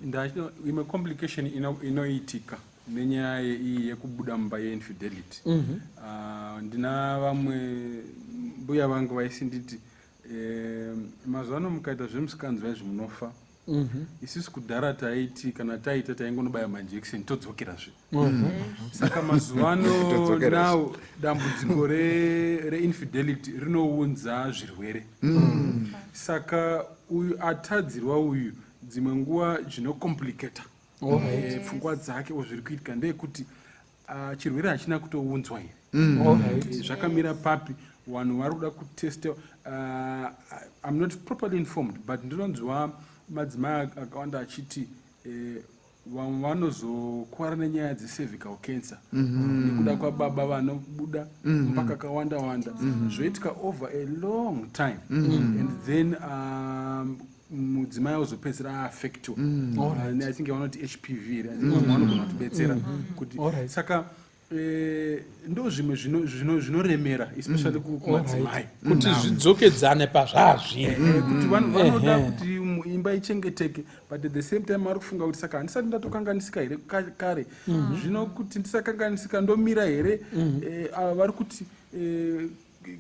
imwe complication inoitika nenyaya iyi yekubuda mumba, yeinfidelity. Ndina vamwe mbuya vangu vaisinditi, mazuva ano mukaita zvemusikanzwa izvi munofa. Isusu kudhara taiti kana taita taingonobaya majekiseni todzokerazve. Saka mazuva ano Todzokerazve. now dambudziko reinfidelity rinounza zvirwere. Saka uyu atadzirwa uyu, dzimwe nguva zvinocomplicata pfungwa dzake. O zviri kuitika ndeyekuti chirwere hachina kutounzwa here? Zvakamira papi? Vanhu vari kuda kutesta. I'm not properly informed, but ndinonzwa madzimai akawanda achiti vamwe vanozokwara nenyaya dzecervical cancer nekuda kwababa vanobuda mumba kakawanda wanda, zvoitika over a long time, and then mudzimai ozopedzisira aaffectwa. I think vanoti HPV here. I think vamwe vanogona kutibetsera kuti saka ndo zvimwe zvinoremera especially kumadzimai. Kuti zvidzokedzane pazvazviri. Kuti vanhu vanoda kuti imba ichengeteke, but at the same time vari kufunga kuti saka handisati ndatokanganisika here kare? Zvino kuti ndisakanganisika ndomira here? Ava vari kuti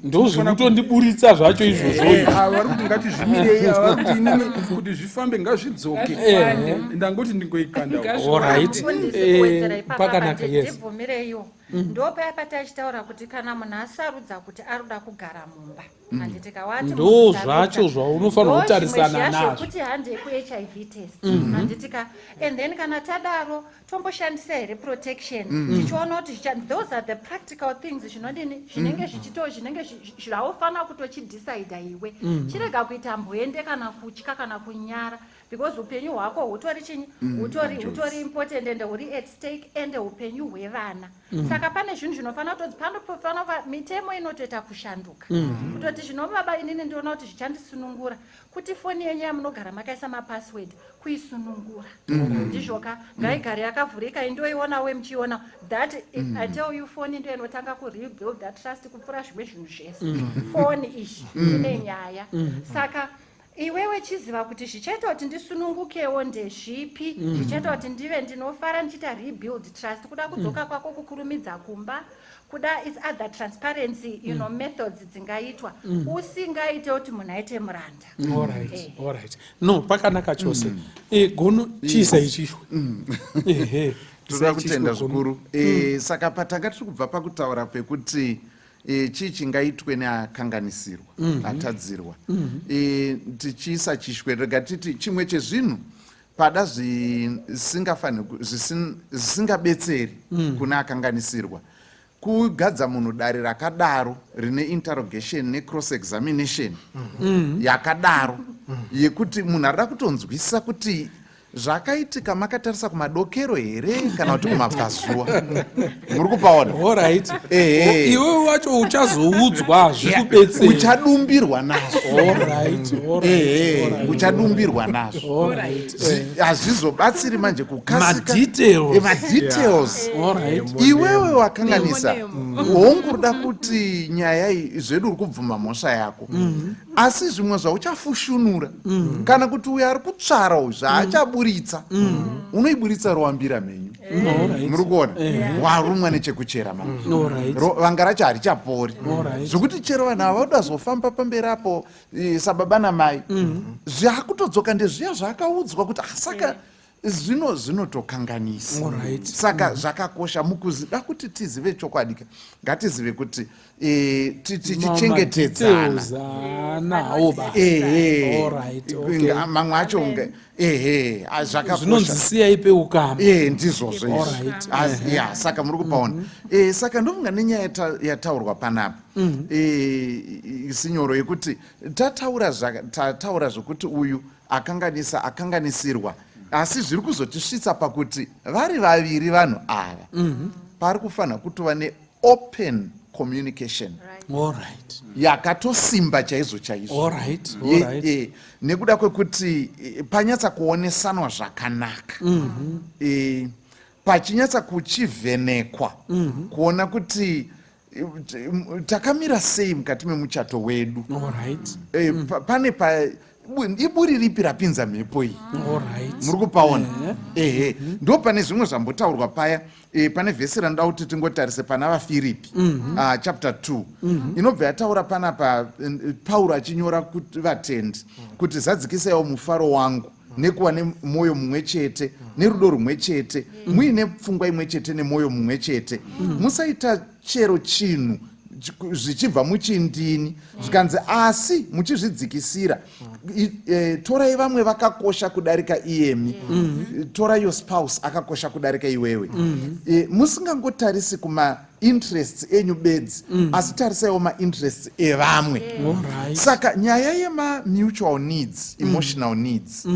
Ndo zviri kutondiburitsa zvacho izvozvo. Ava vari kuti ngatizvimirei, ava vari kuti inini kuti zvifambe ngazvidzoke. Ndangoti ndingoikanda. Alright. Mufundisi, kuwedzera ipapa, Pakanaka, yes. ndibvumireiwo. Ndo paya patachitaura kuti kana munhu asarudza kuti ari kuda kugara mumba, handiti kawati? Ndo zvacho zvaunofanirwa kutarisana nazvo. Zvekuti handei kuHIV test, handiti ka? And then kana tadaro tomboshandisa here protection, tichiona kuti those are the practical things zvinodini, zvinenge zvichito zvinenge zvaufanira kutochidecida iwe. Chirega kuita mbwende kana kutya kana kunyara, because upenyu hwako hutori chinyi, hutori important ende huri at stake, ende upenyu hwevana. Saka pane zvinhu zvinofanira kutodzi panofanira kuva mitemo inotoita kushanduka, kutoti zvino baba, inini ndioona kuti zvichandisunungura kuti foni yenyu yamunogara makaisa mapassword kuisunungura, ndizvoka? Ngaigare yakavhurika, indoiona we muchiona that. I tell you, foni ndo inotanga kurebuild that trust kupfuura zvimwe zvinhu zvese. Foni iyi ine nyaya. Saka iwewe chiziva kuti zvichaita kuti ndisunungukewo ndezvipi, zvichaita kuti ndive ndinofara ndichiita rebuild trust. Kuda kudzoka kwako kukurumidza kumba, kuda its other transparency methods dzingaitwa, usingaite kuti munhu aite muranda. Alright. Alright, no, pakanaka chose. Gono, chiisa ichishwe. Ehe. Toda Isai kutenda chishwe, Gono. zvikuru. Saka patanga tiri kubva pakutaura pekuti Chii chingaitwe neakanganisirwa atadzirwa? Tichiisa chishwe, rega titi chimwe chezvinhu pada zvisingafaniri zvisingabetseri kune akanganisirwa kugadza munhu dare rakadaro rine interrogation necross examination yakadaro yekuti munhu arida kutonzwisisa kuti zvakaitika makatarisa kumadokero here kana kuti kumabvazuva. Muri kupaona? Alright. Ehe. Iwe wacho uchazoudzwa, zvikubetsera. Uchadumbirwa nazvo. Alright. Ehe, uchadumbirwa nazvo. Hazvizobatsiri manje kukasika. Madetails. Madetails. Iwewe wakanganisa. Nemo. Hongu, ruda kuti nyaya iyi zvedu uri kubvuma mhosva yako, asi zvimwe zvauchafushunura kana kuti uyo ari kutsvara uyu zvaachaburitsa, unoiburitsa rowambira mhenyu. Muri kuona warumwa nechekuchera manje. Vanga racho harichapori, zvokuti chero vanhu ava voda zofamba pamberi apo sababa namai, zvaakutodzoka ndezviya zvaakaudzwa kuti "Ah, saka zvino zvinotokanganisa." Saka zvakakosha mukuzida kuti tizive chokwadi ka, ngatizive kuti tichichengetedzana. Madetails anawo ba. Ehe. Alright, okay. Mamwe acho ehe, zvakakosha. Zvinonzi siyai peukama. Ndizvozvo izvi. Ya, saka muri kupaona. Saka ndofunga nenyaya yataurwa panapa, sinyoro yekuti tataura tataura zvokuti uyu akanganisa, akanganisirwa, asi zviri kuzotisvitsa pakuti vari vaviri vanhu ava pari kufanira kutova neopen communication yakatosimba chaizvo chaizvo. Nekuda kwekuti panyatsa kuonesanwa zvakanaka, pachinyatsa kuchivhenekwa kuona kuti takamira sei mukati memuchato wedu. Pane pa iburi ripi rapinza mhepo iyi? Muri kupaona? Ehe, ndo pane zvimwe zvambotaurwa paya. Pane vhesi ranoda kuti tingotarise pana vaFiripi chapter 2, inobva yataura panapa, Pauro achinyora kuti vatendi kuti zadzikisaiwo mufaro wangu nekuva nemwoyo mumwe chete nerudo rumwe chete, muine pfungwa imwe chete nemwoyo mumwe chete. Musaita chero chinhu zvichibva muchindini, zvikanzi asi muchizvidzikisira. Torai vamwe vakakosha kudarika iyemi. Tora your spouse akakosha kudarika iwewe. Musingangotarisi kuma-interests enyu bedzi, asi tarisaiwo mainterests evamwe. Saka nyaya yema-mutual needs, emotional needs,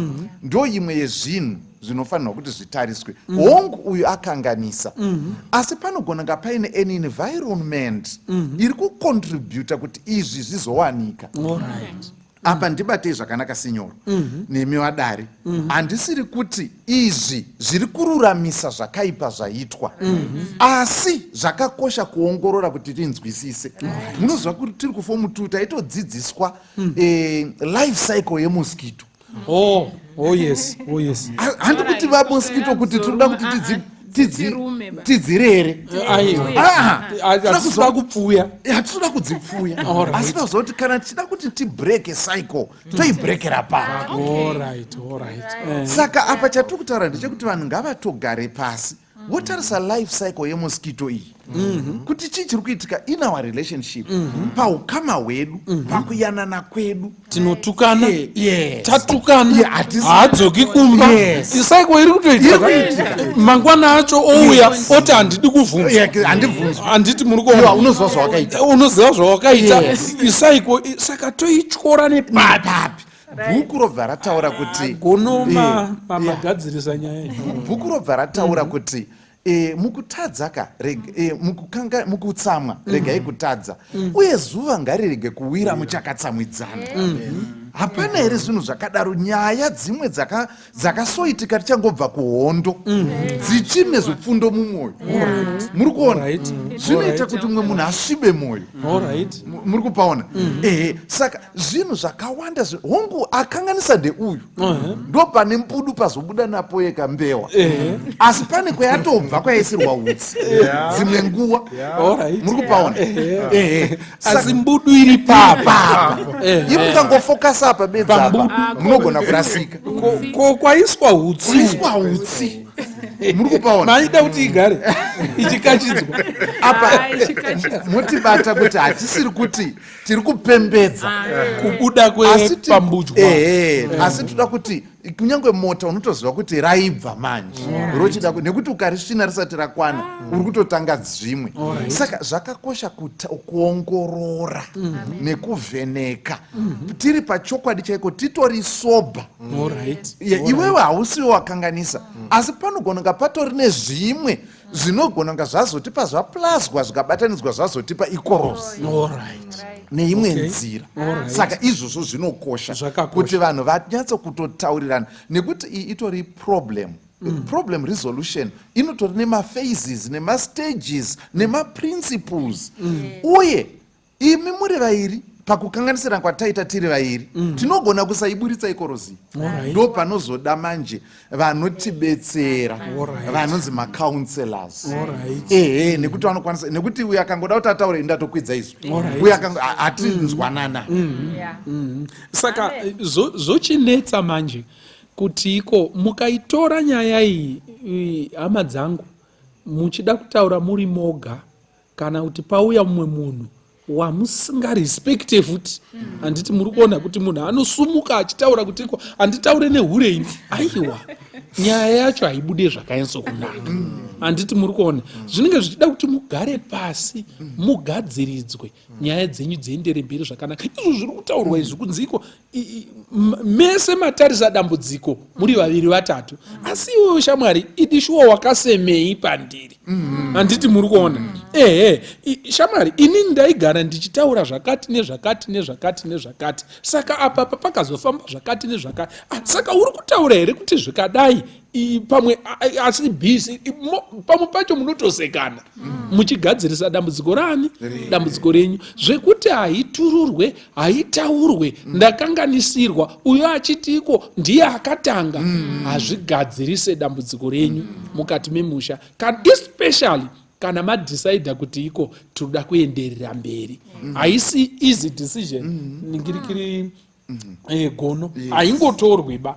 ndo imwe yezvinhu zvinofanirwa kuti zvitariswe. Hongu, uyu akanganisa, asi panogona nga paine an environment iri kucontributa kuti izvi zvizowanika. Apa ndibatei zvakanaka, sinyoro nemi vadari. Handisiri kuti izvi zviri kururamisa zvakaipa zvaitwa, asi zvakakosha kuongorora kuti tinzwisise. Munoziva kuti tiri kufomu 2 taitodzidziswa life cycle yemosquito. Oh yes, oh yes. Handi kuti vamosquito kuti tinoda kuti Dzirume ba. tidzirere. Aiwa. Ah, Hatisida kupfuya. Hatitoda kudzipfuya, asi toziva kuti kana tichida kuti tibreke cycle, toibrekera papi. Alright. Saka apa chatiri kutaura ndechekuti vanhu ngavatogare pasi votarisa life cycle yemosquito iyi, kuti chii chiri kuitika in our relationship, paukama hwedu, pakuyanana kwedu. Tinotukana. Yes. Tatukana, Yeah, haadzoki kumba. Cycle iri kutoitika. Mangwana acho ouya oti handidi kuvhunzwa. Yeah, handibvunzwi. Handiti muri Iwa, kuona? unoziva zvawakaita. Unoziva zvawakaita. Icycle saka toityora nepapi? Papi? Bhuku robva rataura kuti Gono magadzirisa nyaya iyi. Bhuku robva rataura kuti mukutadza ka mukutsamwa regai kutadza, uye zuva ngarirege kuwira muchakatsamwidzana. Hapana here zvinhu zvakadaro? Nyaya dzimwe dzakasoitika tichangobva kuhondo dzichine zvipfundo mumwoyo. Muri kuona? Zvinoita kuti mumwe munhu asvibe mwoyo. Muri kupaona? Ehe, saka zvinhu zvakawanda hongu akanganisa ndeuyu, ndo pane mbudu pazobuda napo yekambewa, asi pane kwayatobva kwaisirwa utsi dzimwe nguva. Muri kupaona? Ehe. Asi mbudu iri papa. Papa imukangofokasa apa bedzi apa, Pambudu. munogona kurasika. Ko kwaiswa utsi? Kuiswa utsi. Muri kupaona? Maida kuti igare ichikachidzwa. Apa Ah, ichikachidzwa. motibata kuti hatisiri kuti tiri kupembedza kubuda Asi kwepambudywa. Ehe, asi toda kuti kunyange mota unotoziva kuti raibva manje rochida nekuti ukarisvina risati rakwana uri kutotanga zvimwe. Saka zvakakosha kuongorora nekuvheneka tiri pachokwadi chaiko, titori sober. Iwewe hausiwe wakanganisa, asi panogona kunga patori nezvimwe zvinogona kunga zvazotipa, zvaplazwa, zvikabatanidzwa, zvazotipa ikorosi neimwe nzira. Saka izvozvo zvinokosha Zvakakosha. Kuti vanhu vanyatso kutotaurirana, nekuti iyi itori problem resolution, inotori nemaphases, nemastages, nemaprinciples. Uye imi muri vairi, pakukanganisira kwataita tiri vairi, tinogona kusaiburitsa ikorosi. Ndo panozoda manje vanotibetsera, vanonzi macounselors. Ehe, nekuti vanokwanisa, nekuti uyu akangoda kuti ataure, ndatokwidza izwi. Uyu hatinzwanana. Saka Amen. Zvochinetsa manje kuti iko mukaitora nyaya iyi, hama dzangu, muchida kutaura muri moga, kana kuti pauya mumwe munhu wamusingarespekte futi, handiti muri kuona kuti munhu anosumuka achitaura kuti iko handitaure nehure ini? Aiwa, nyaya yacho haibude zvakanyatsokunaka, handiti muri kuona? Zvinenge zvichida kuti mugare pasi, mugadziridzwe, nyaya dzenyu dziendere mberi zvakanaka. Izvo zviri kutaurwa izvi kunziko mese matarisa dambudziko muri vaviri vatatu, asi iwewe shamwari, idi shuwa wakasemei pandiri? Handiti muri kuona? Ehe, shamwari, inini ndaigara ndichitaura zvakati nezvakati nezvakati nezvakati, saka apa pakazofamba zvakati nezvakati. Ah, saka uri kutaura here kuti zvikadai pamwe asi bc pamwe pacho munotosekana muchigadzirisa dambudziko rani, dambudziko renyu, zvekuti haitururwe, haitaurwe, ndakanganisirwa, uyo achitiko ndiye akatanga, hazvigadzirise dambudziko renyu mukati memusha, especially kana madhisaidha kuti iko tinoda kuenderera mberi. Haisi easy decision, ningirikiri gono haingotorwi ba.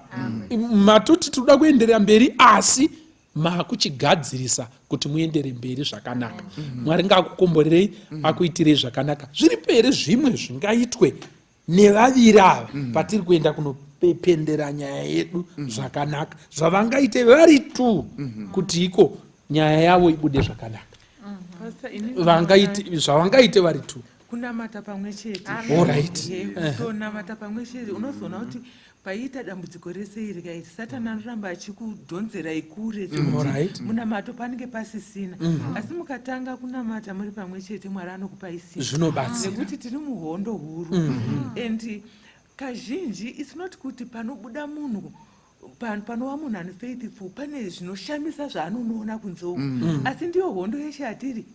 Matoti tinoda kuenderera mberi, asi makuchigadzirisa kuti muendere mberi zvakanaka. Mwari ngaakukomborerei, akuitirei zvakanaka. Zviripo here zvimwe zvingaitwe nevaviri ava patiri kuenda kunopendera nyaya yedu zvakanaka, zvavangaite vari two kuti iko nyaya yavo ibude zvakanaka? Pastor, inini Zvavangaite vari two. Kunamata pamwe chete. Kutonamata pamwe chete, unozoona kuti paiita dambudziko rese iri kaiti, Satani anoramba achikudhonzerai kure, zvekuti munamato panenge pasisina. Asi mukatanga kunamata muri pamwe chete, Mwari anokupai simba. Zvinobatsira. Nekuti tiri muhondo huru, and kazhinji it's not kuti panobuda munhu, panova munhu ane faithful, pane zvinoshamisa zvaanonoona kunze uku, asi ndiyo hondo yeshe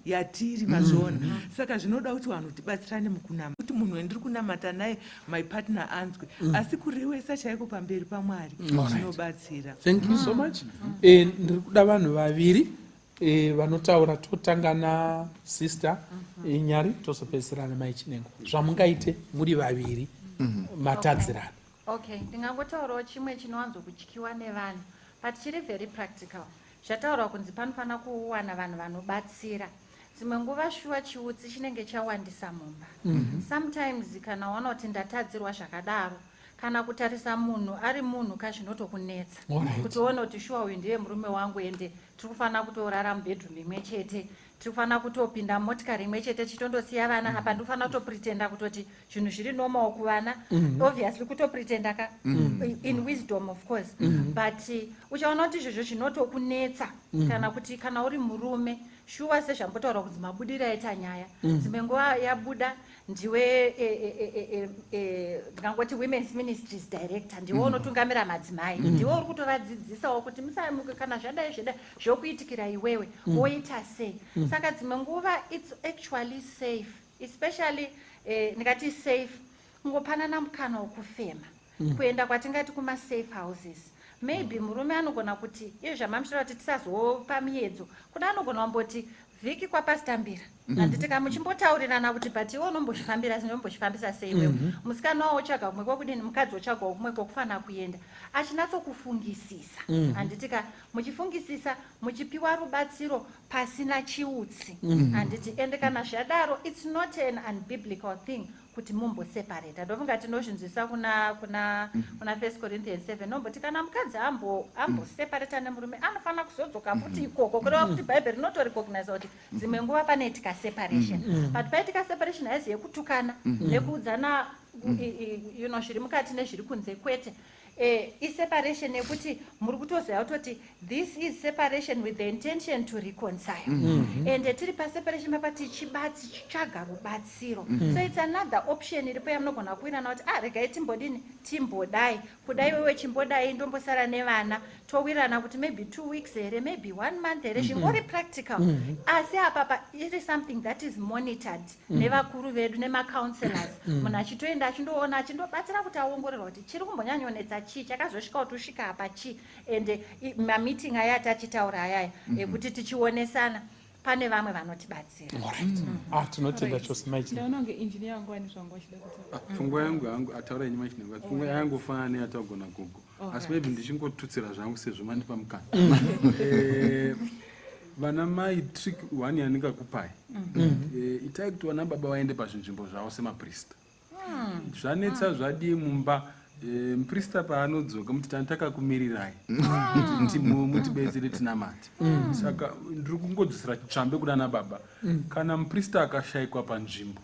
yatiri mazviona. Saka zvinoda kuti vanhu tibatsirane mukunama, kuti munhu wendiri kunamata naye, my partner, anzwe, asi kurewesa chaiko pamberi paMwari zvinobatsira. Thank you so much. Ndiri kuda vanhu vaviri vanotaura. Totanga nasister Nyari, tozopedzisira namai Chinengo. Zvamungaite muri vaviri matadzirana. Okay, ndingangotaurawo chimwe chinowanzokutyiwa nevanhu, but chiri very practical. Zvataurwa kunzi panofanira kuwana vanhu vanobatsira. Dzimwe nguva shuwa chiutsi chinenge chawandisa mumba. Sometimes kana waona kuti ndatadzirwa zvakadaro, kana kutarisa munhu ari munhu kazvinotokunetsa kuti uone kuti shuwa uyu ndiye murume wangu, ende tiri kufanira kutorara mubedroom imwe chete, tiri kufanira kutopinda motikari imwe chete, tichitondosiya vana apa, ndikufanira kutopretenda kutoti zvinhu zviri normal kuvana. Obviously kutopretenda ka, in wisdom of course, but uchaona kuti izvozvo zvinotokunetsa. Kana kuti kana uri murume, shuwa sezvambotaurwa kunzi mabudiro aita nyaya, dzimwe nguva yabuda ndiwe ndingangoti women's ministries director, ndiwe unotungamira madzimai, ndiwe uri kutovadzidzisawo kuti musamuke kana zvadai zvedai zvokuitikira iwewe, woita sei? Saka dzimwe nguva it's actually safe, especially ndingati safe kungopanana mukana wokufema, kuenda kwatingati kuma-safe houses. Maybe murume anogona kuti izvo zvamamushira kuti tisazopa miedzo, kuda anogona kumboti vhiki kwaPastor Mbira. Handiti ka muchimbotaurirana kuti but iwe unombozvifambira sei, unombozvifambisa sei iwewe. Musikana wawo otsvaga kumwe kwekudini, mukadzi otsvagawo kumwe kwekufanira kuenda achinatsokufungisisa. Handiti ka muchifungisisa, muchipiwa rubatsiro pasina chiutsi. Handiti? Ende kana zvadaro, it's not an unbiblical thing kuti mumboseparata. Ndofunga tinozvinzwisa kuna First Corinthians 7, nomboti kana mukadzi amboseparata nemurume, anofanira kuzodzoka futi ikoko. Kureva kuti Bhaibheri rinotorecogniza kuti dzimwe nguva panoitika separation, but paitika separation haizi yekutukana nekuudzana zviri mukati nezviri kunze, kwete. Iseparation yekuti muri kutoziva kutoti this is separation with the intention to reconcile, and tiri paseparation papa tichitsvaga rubatsiro. So it's another option iripo yamunogona kuwirana kuti, ah, regai timbodini, timbodai kudai, iwewe chimbodai, ndombosara nevana, towirirana kuti maybe 2 weeks here, maybe one month here, zvingori practical. Asi apapa iri something that is monitored nevakuru vedu nemacounselors, munhu achitoenda achindoona, achindobatsira kuti aongorerwa kuti chiri kumbonyanyonetsa chii, chakazosvika kuti usvika apa chii. Ende mameeting aya atachitaura ayaya ekuti tichionesana, pane vamwe vanotibatsira. Alright. Ah, tinotenda chose, Mike. Ndaona kunge injiniya wangu ane zvangu achida kutaura. Ah, pfungwa yangu hangu ataura yenyu machinenga, pfungwa yangu fanana neyatagona gogo, asi maybe ndichingotutsira zvangu sezvo mandipa mukana. Vana mai, trick one yandingakupai, itai kuti vana baba vaende pazvinzvimbo zvavo semaprista. Zvanetsa, zvadii mumba, muprista paanodzoka muti, "Tani takakumirirai kuti mutibetsere tinamate." Saka ndiri kungodzosera chitsvambe kuna baba. Kana muprista akashayikwa panzvimbo,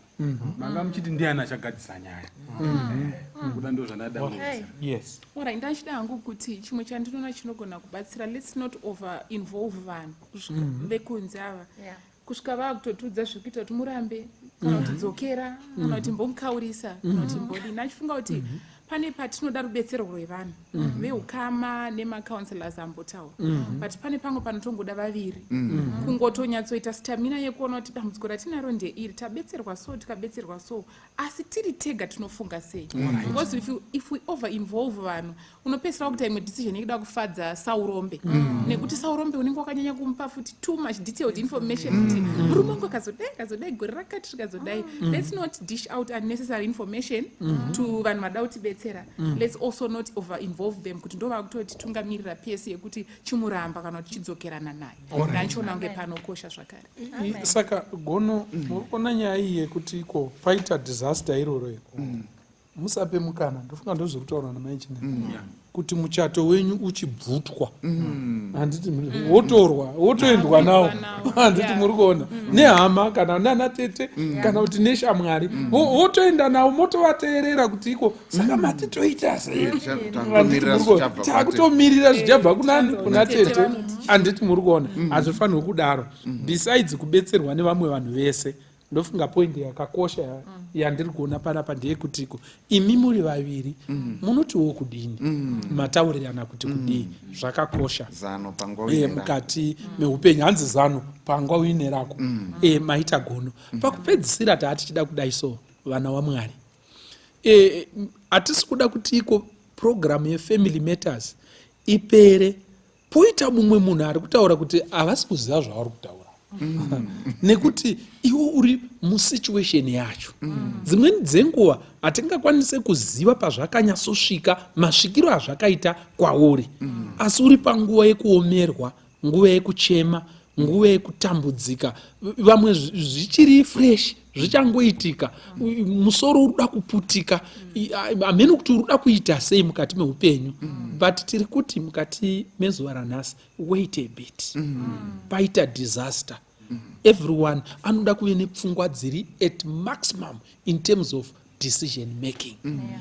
manga muchiti ndiani achagadzisa nyaya? Kuda ndo zvandada kuwedzera. Yes. Alright, ndachida hangu kuti chimwe chandinoona chinogona kubatsira, let's not over involve vanhu kusvika vekunze ava, kusvika vaakutotudza zviri kuita kuti murambe, kana kuti dzokera, kana kuti mbomukaurisa, kana kuti mbodini. Achifunga kuti pane patinoda rubetsero rwevanhu veukama nemacounselors ambotaura, but pane pamwe panotongoda vaviri kungotonyatsoita stamina yekuona kuti dambudziko ratinaro ndeiri, tabetserwa so, tikabetserwa so, asi tiri tega tinofunga sei? Because if we over involve vanhu, unopedzisira wakuita imwe decision yekuda kufadza saurombe, nekuti saurombe unenge wakanyanya kumupa futi too much detailed information kuti murume wangu akazodai, akazodai, gore rakati rikazodai. Let's not dish out unnecessary information to vanhu vada kutibetsera. Let's also not over involve them kuti ndo vakutotitungamirira pese yekuti chimuramba kana kuti chidzokerana naye. Ndanchiona kunge panokosha zvakare. Saka gono, muri kuona nyaya iyi yekuti iko paita disaster iroro iri, musape mukana. Ndofunga ndozviri kutaurwa namaichine kuti muchato wenyu uchibvutwa, handiti? Wotorwa, wotoendwa nawo, handiti? Muri kuona nehama kana nana tete kana kuti neshamwari, wotoenda nawo, motovateerera kuti iko saka mati toita sei? Takutomirira zvichabva kwatete. Takutomirira zvichabva kunani? Kuna tete, handiti? Muri kuona, hazvifanirwi kudaro. Besides kubetserwa nevamwe vanhu vese, ndofunga point yakakosha yandiri kuona panapa ndeyekutiko imi muri vaviri munotiwo kudini, mataurirana kuti kudii, zvakakosha. Zano panguva uine rako. Mukati meupenyu, hanzi zano pangwa uine rako. Maita gono. Pakupedzisira, taa tichida kudai so, vana waMwari, hatisi kuda kuti iko programu yeFamily Matters ipere poita mumwe munhu ari kutaura kuti havasi kuziva zvavari kutaura, nekuti iwe uri musituation yacho. Dzimweni dzenguva hatingakwanise kuziva pazvakanyatsosvika, masvikiro azvakaita kwauri, asi uri panguva yekuomerwa, nguva yekuchema, nguva yekutambudzika. Vamwe zvichiri fresh, zvichangoitika, musoro uri kuda kuputika, hamene kuti uri kuda kuita sei mukati meupenyu. But tiri kuti mukati mezuva ranhasi, wait a bit. Paita disaster, everyone anoda kuve nepfungwa dziri at maximum in terms of decision making.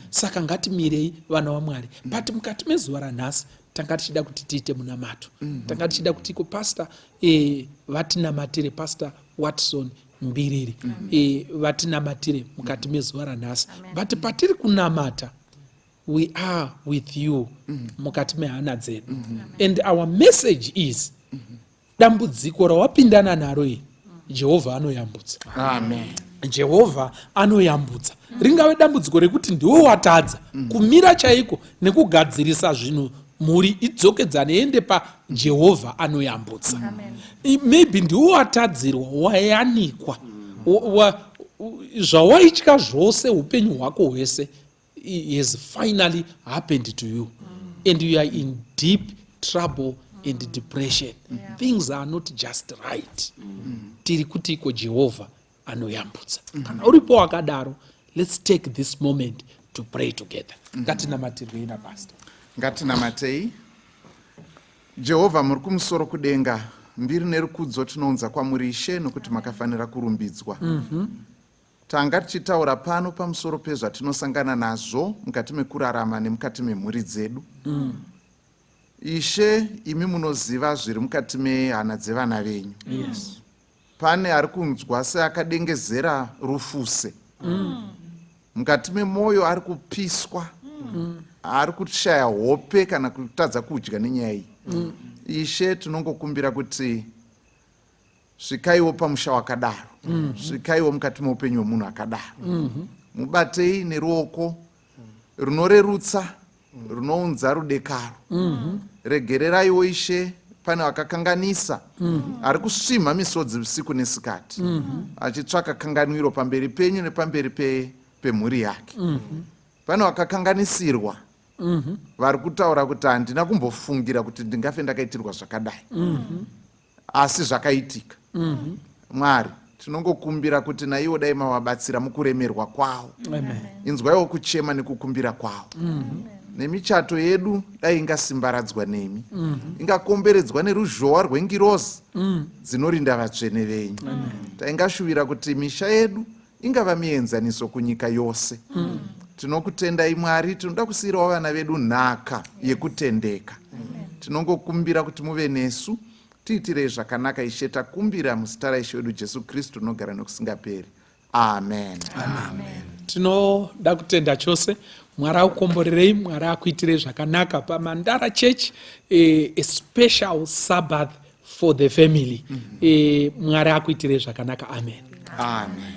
Saka ngatimirei, vana vaMwari. But mukati mezuva ranhasi tanga tichida kuti tiite munamato. Tanga tichida kuti iko Pastor vatinamatire, Pastor Watson Mbiriri, vatinamatire mukati mezuva ranhasi. But patiri kunamata, we are with you mukati mehana dzedu, and our message is, dambudziko rawapindana naro iri, Jehovha anoyambutsa. Amen. Jehovha anoyambutsa. Ringave dambudziko rekuti ndiwe watadza kumira chaiko nekugadzirisa zvinhu, mhuri idzokedzane ende paJehovha anoyambutsa. Maybe ndiwe watadzirwa, wayanikwa. Zvawaitya zvose upenyu hwako hwese has finally happened to you and you are in deep trouble and depression. Things are not just right. Tiri kuti iko Jehovha anoyambutsa. Kana uripo wakadaro, let's take this moment to pray together. Ngatinamatirwei napastor. Ngatinamatei. Jehovha, muri kumusoro kudenga, mbiri nerukudzo tinounza kwamuri, Ishe, nokuti makafanira kurumbidzwa. Tanga tichitaura pano pamusoro pezvatinosangana nazvo mukati mekurarama nemukati memhuri dzedu. Ishe, imi munoziva zviri mukati mehana dzevana venyu. Pane ari kunzwa seakadengezera rufuse mukati memwoyo, ari kupiswa, ari kushaya hope kana kutadza kudya nenyaya iyi. Ishe, tinongokumbira kuti svikaiwo pamusha wakadaro, svikaiwo mukati meupenyu hwemunhu akadaro. Mubatei neruoko runorerutsa, runounza rudekaro. Regereraiwo, Ishe, pane vakakanganisa, ari kusvimha misodzi usiku nesikati achitsvaka kanganwiro pamberi penyu nepamberi pemhuri yake. Pane vakakanganisirwa vari kutaura kuti, "Handina kumbofungira kuti ndingafe ndakaitirwa zvakadai, asi zvakaitika." Mwari, tinongokumbira kuti naiwo dai mavabatsira mukuremerwa kwavo. Amen. Inzwaiwo kuchema nekukumbira kwavo. Nemichato yedu dai ingasimbaradzwa nemi, ingakomberedzwa neruzhowa rwengirozi dzinorinda vatsvene venyu. Taingashuvira kuti misha yedu ingava mienzaniso kunyika yose. Tinokutendai, Mwari. Tinoda kusiyirawo vana vedu nhaka yekutendeka. Tinongokumbira kuti muve nesu, tiitirei zvakanaka, Ishe. Takumbira muzita raIshe wedu Jesu Kristu, rinogara nokusingaperi. Amen. Tinoda kutenda chose. Mwari akukomborerei, Mwari akuitirei zvakanaka paMandara Church, a special Sabbath for the family. Mwari akuitirei zvakanaka. Amen. Amen.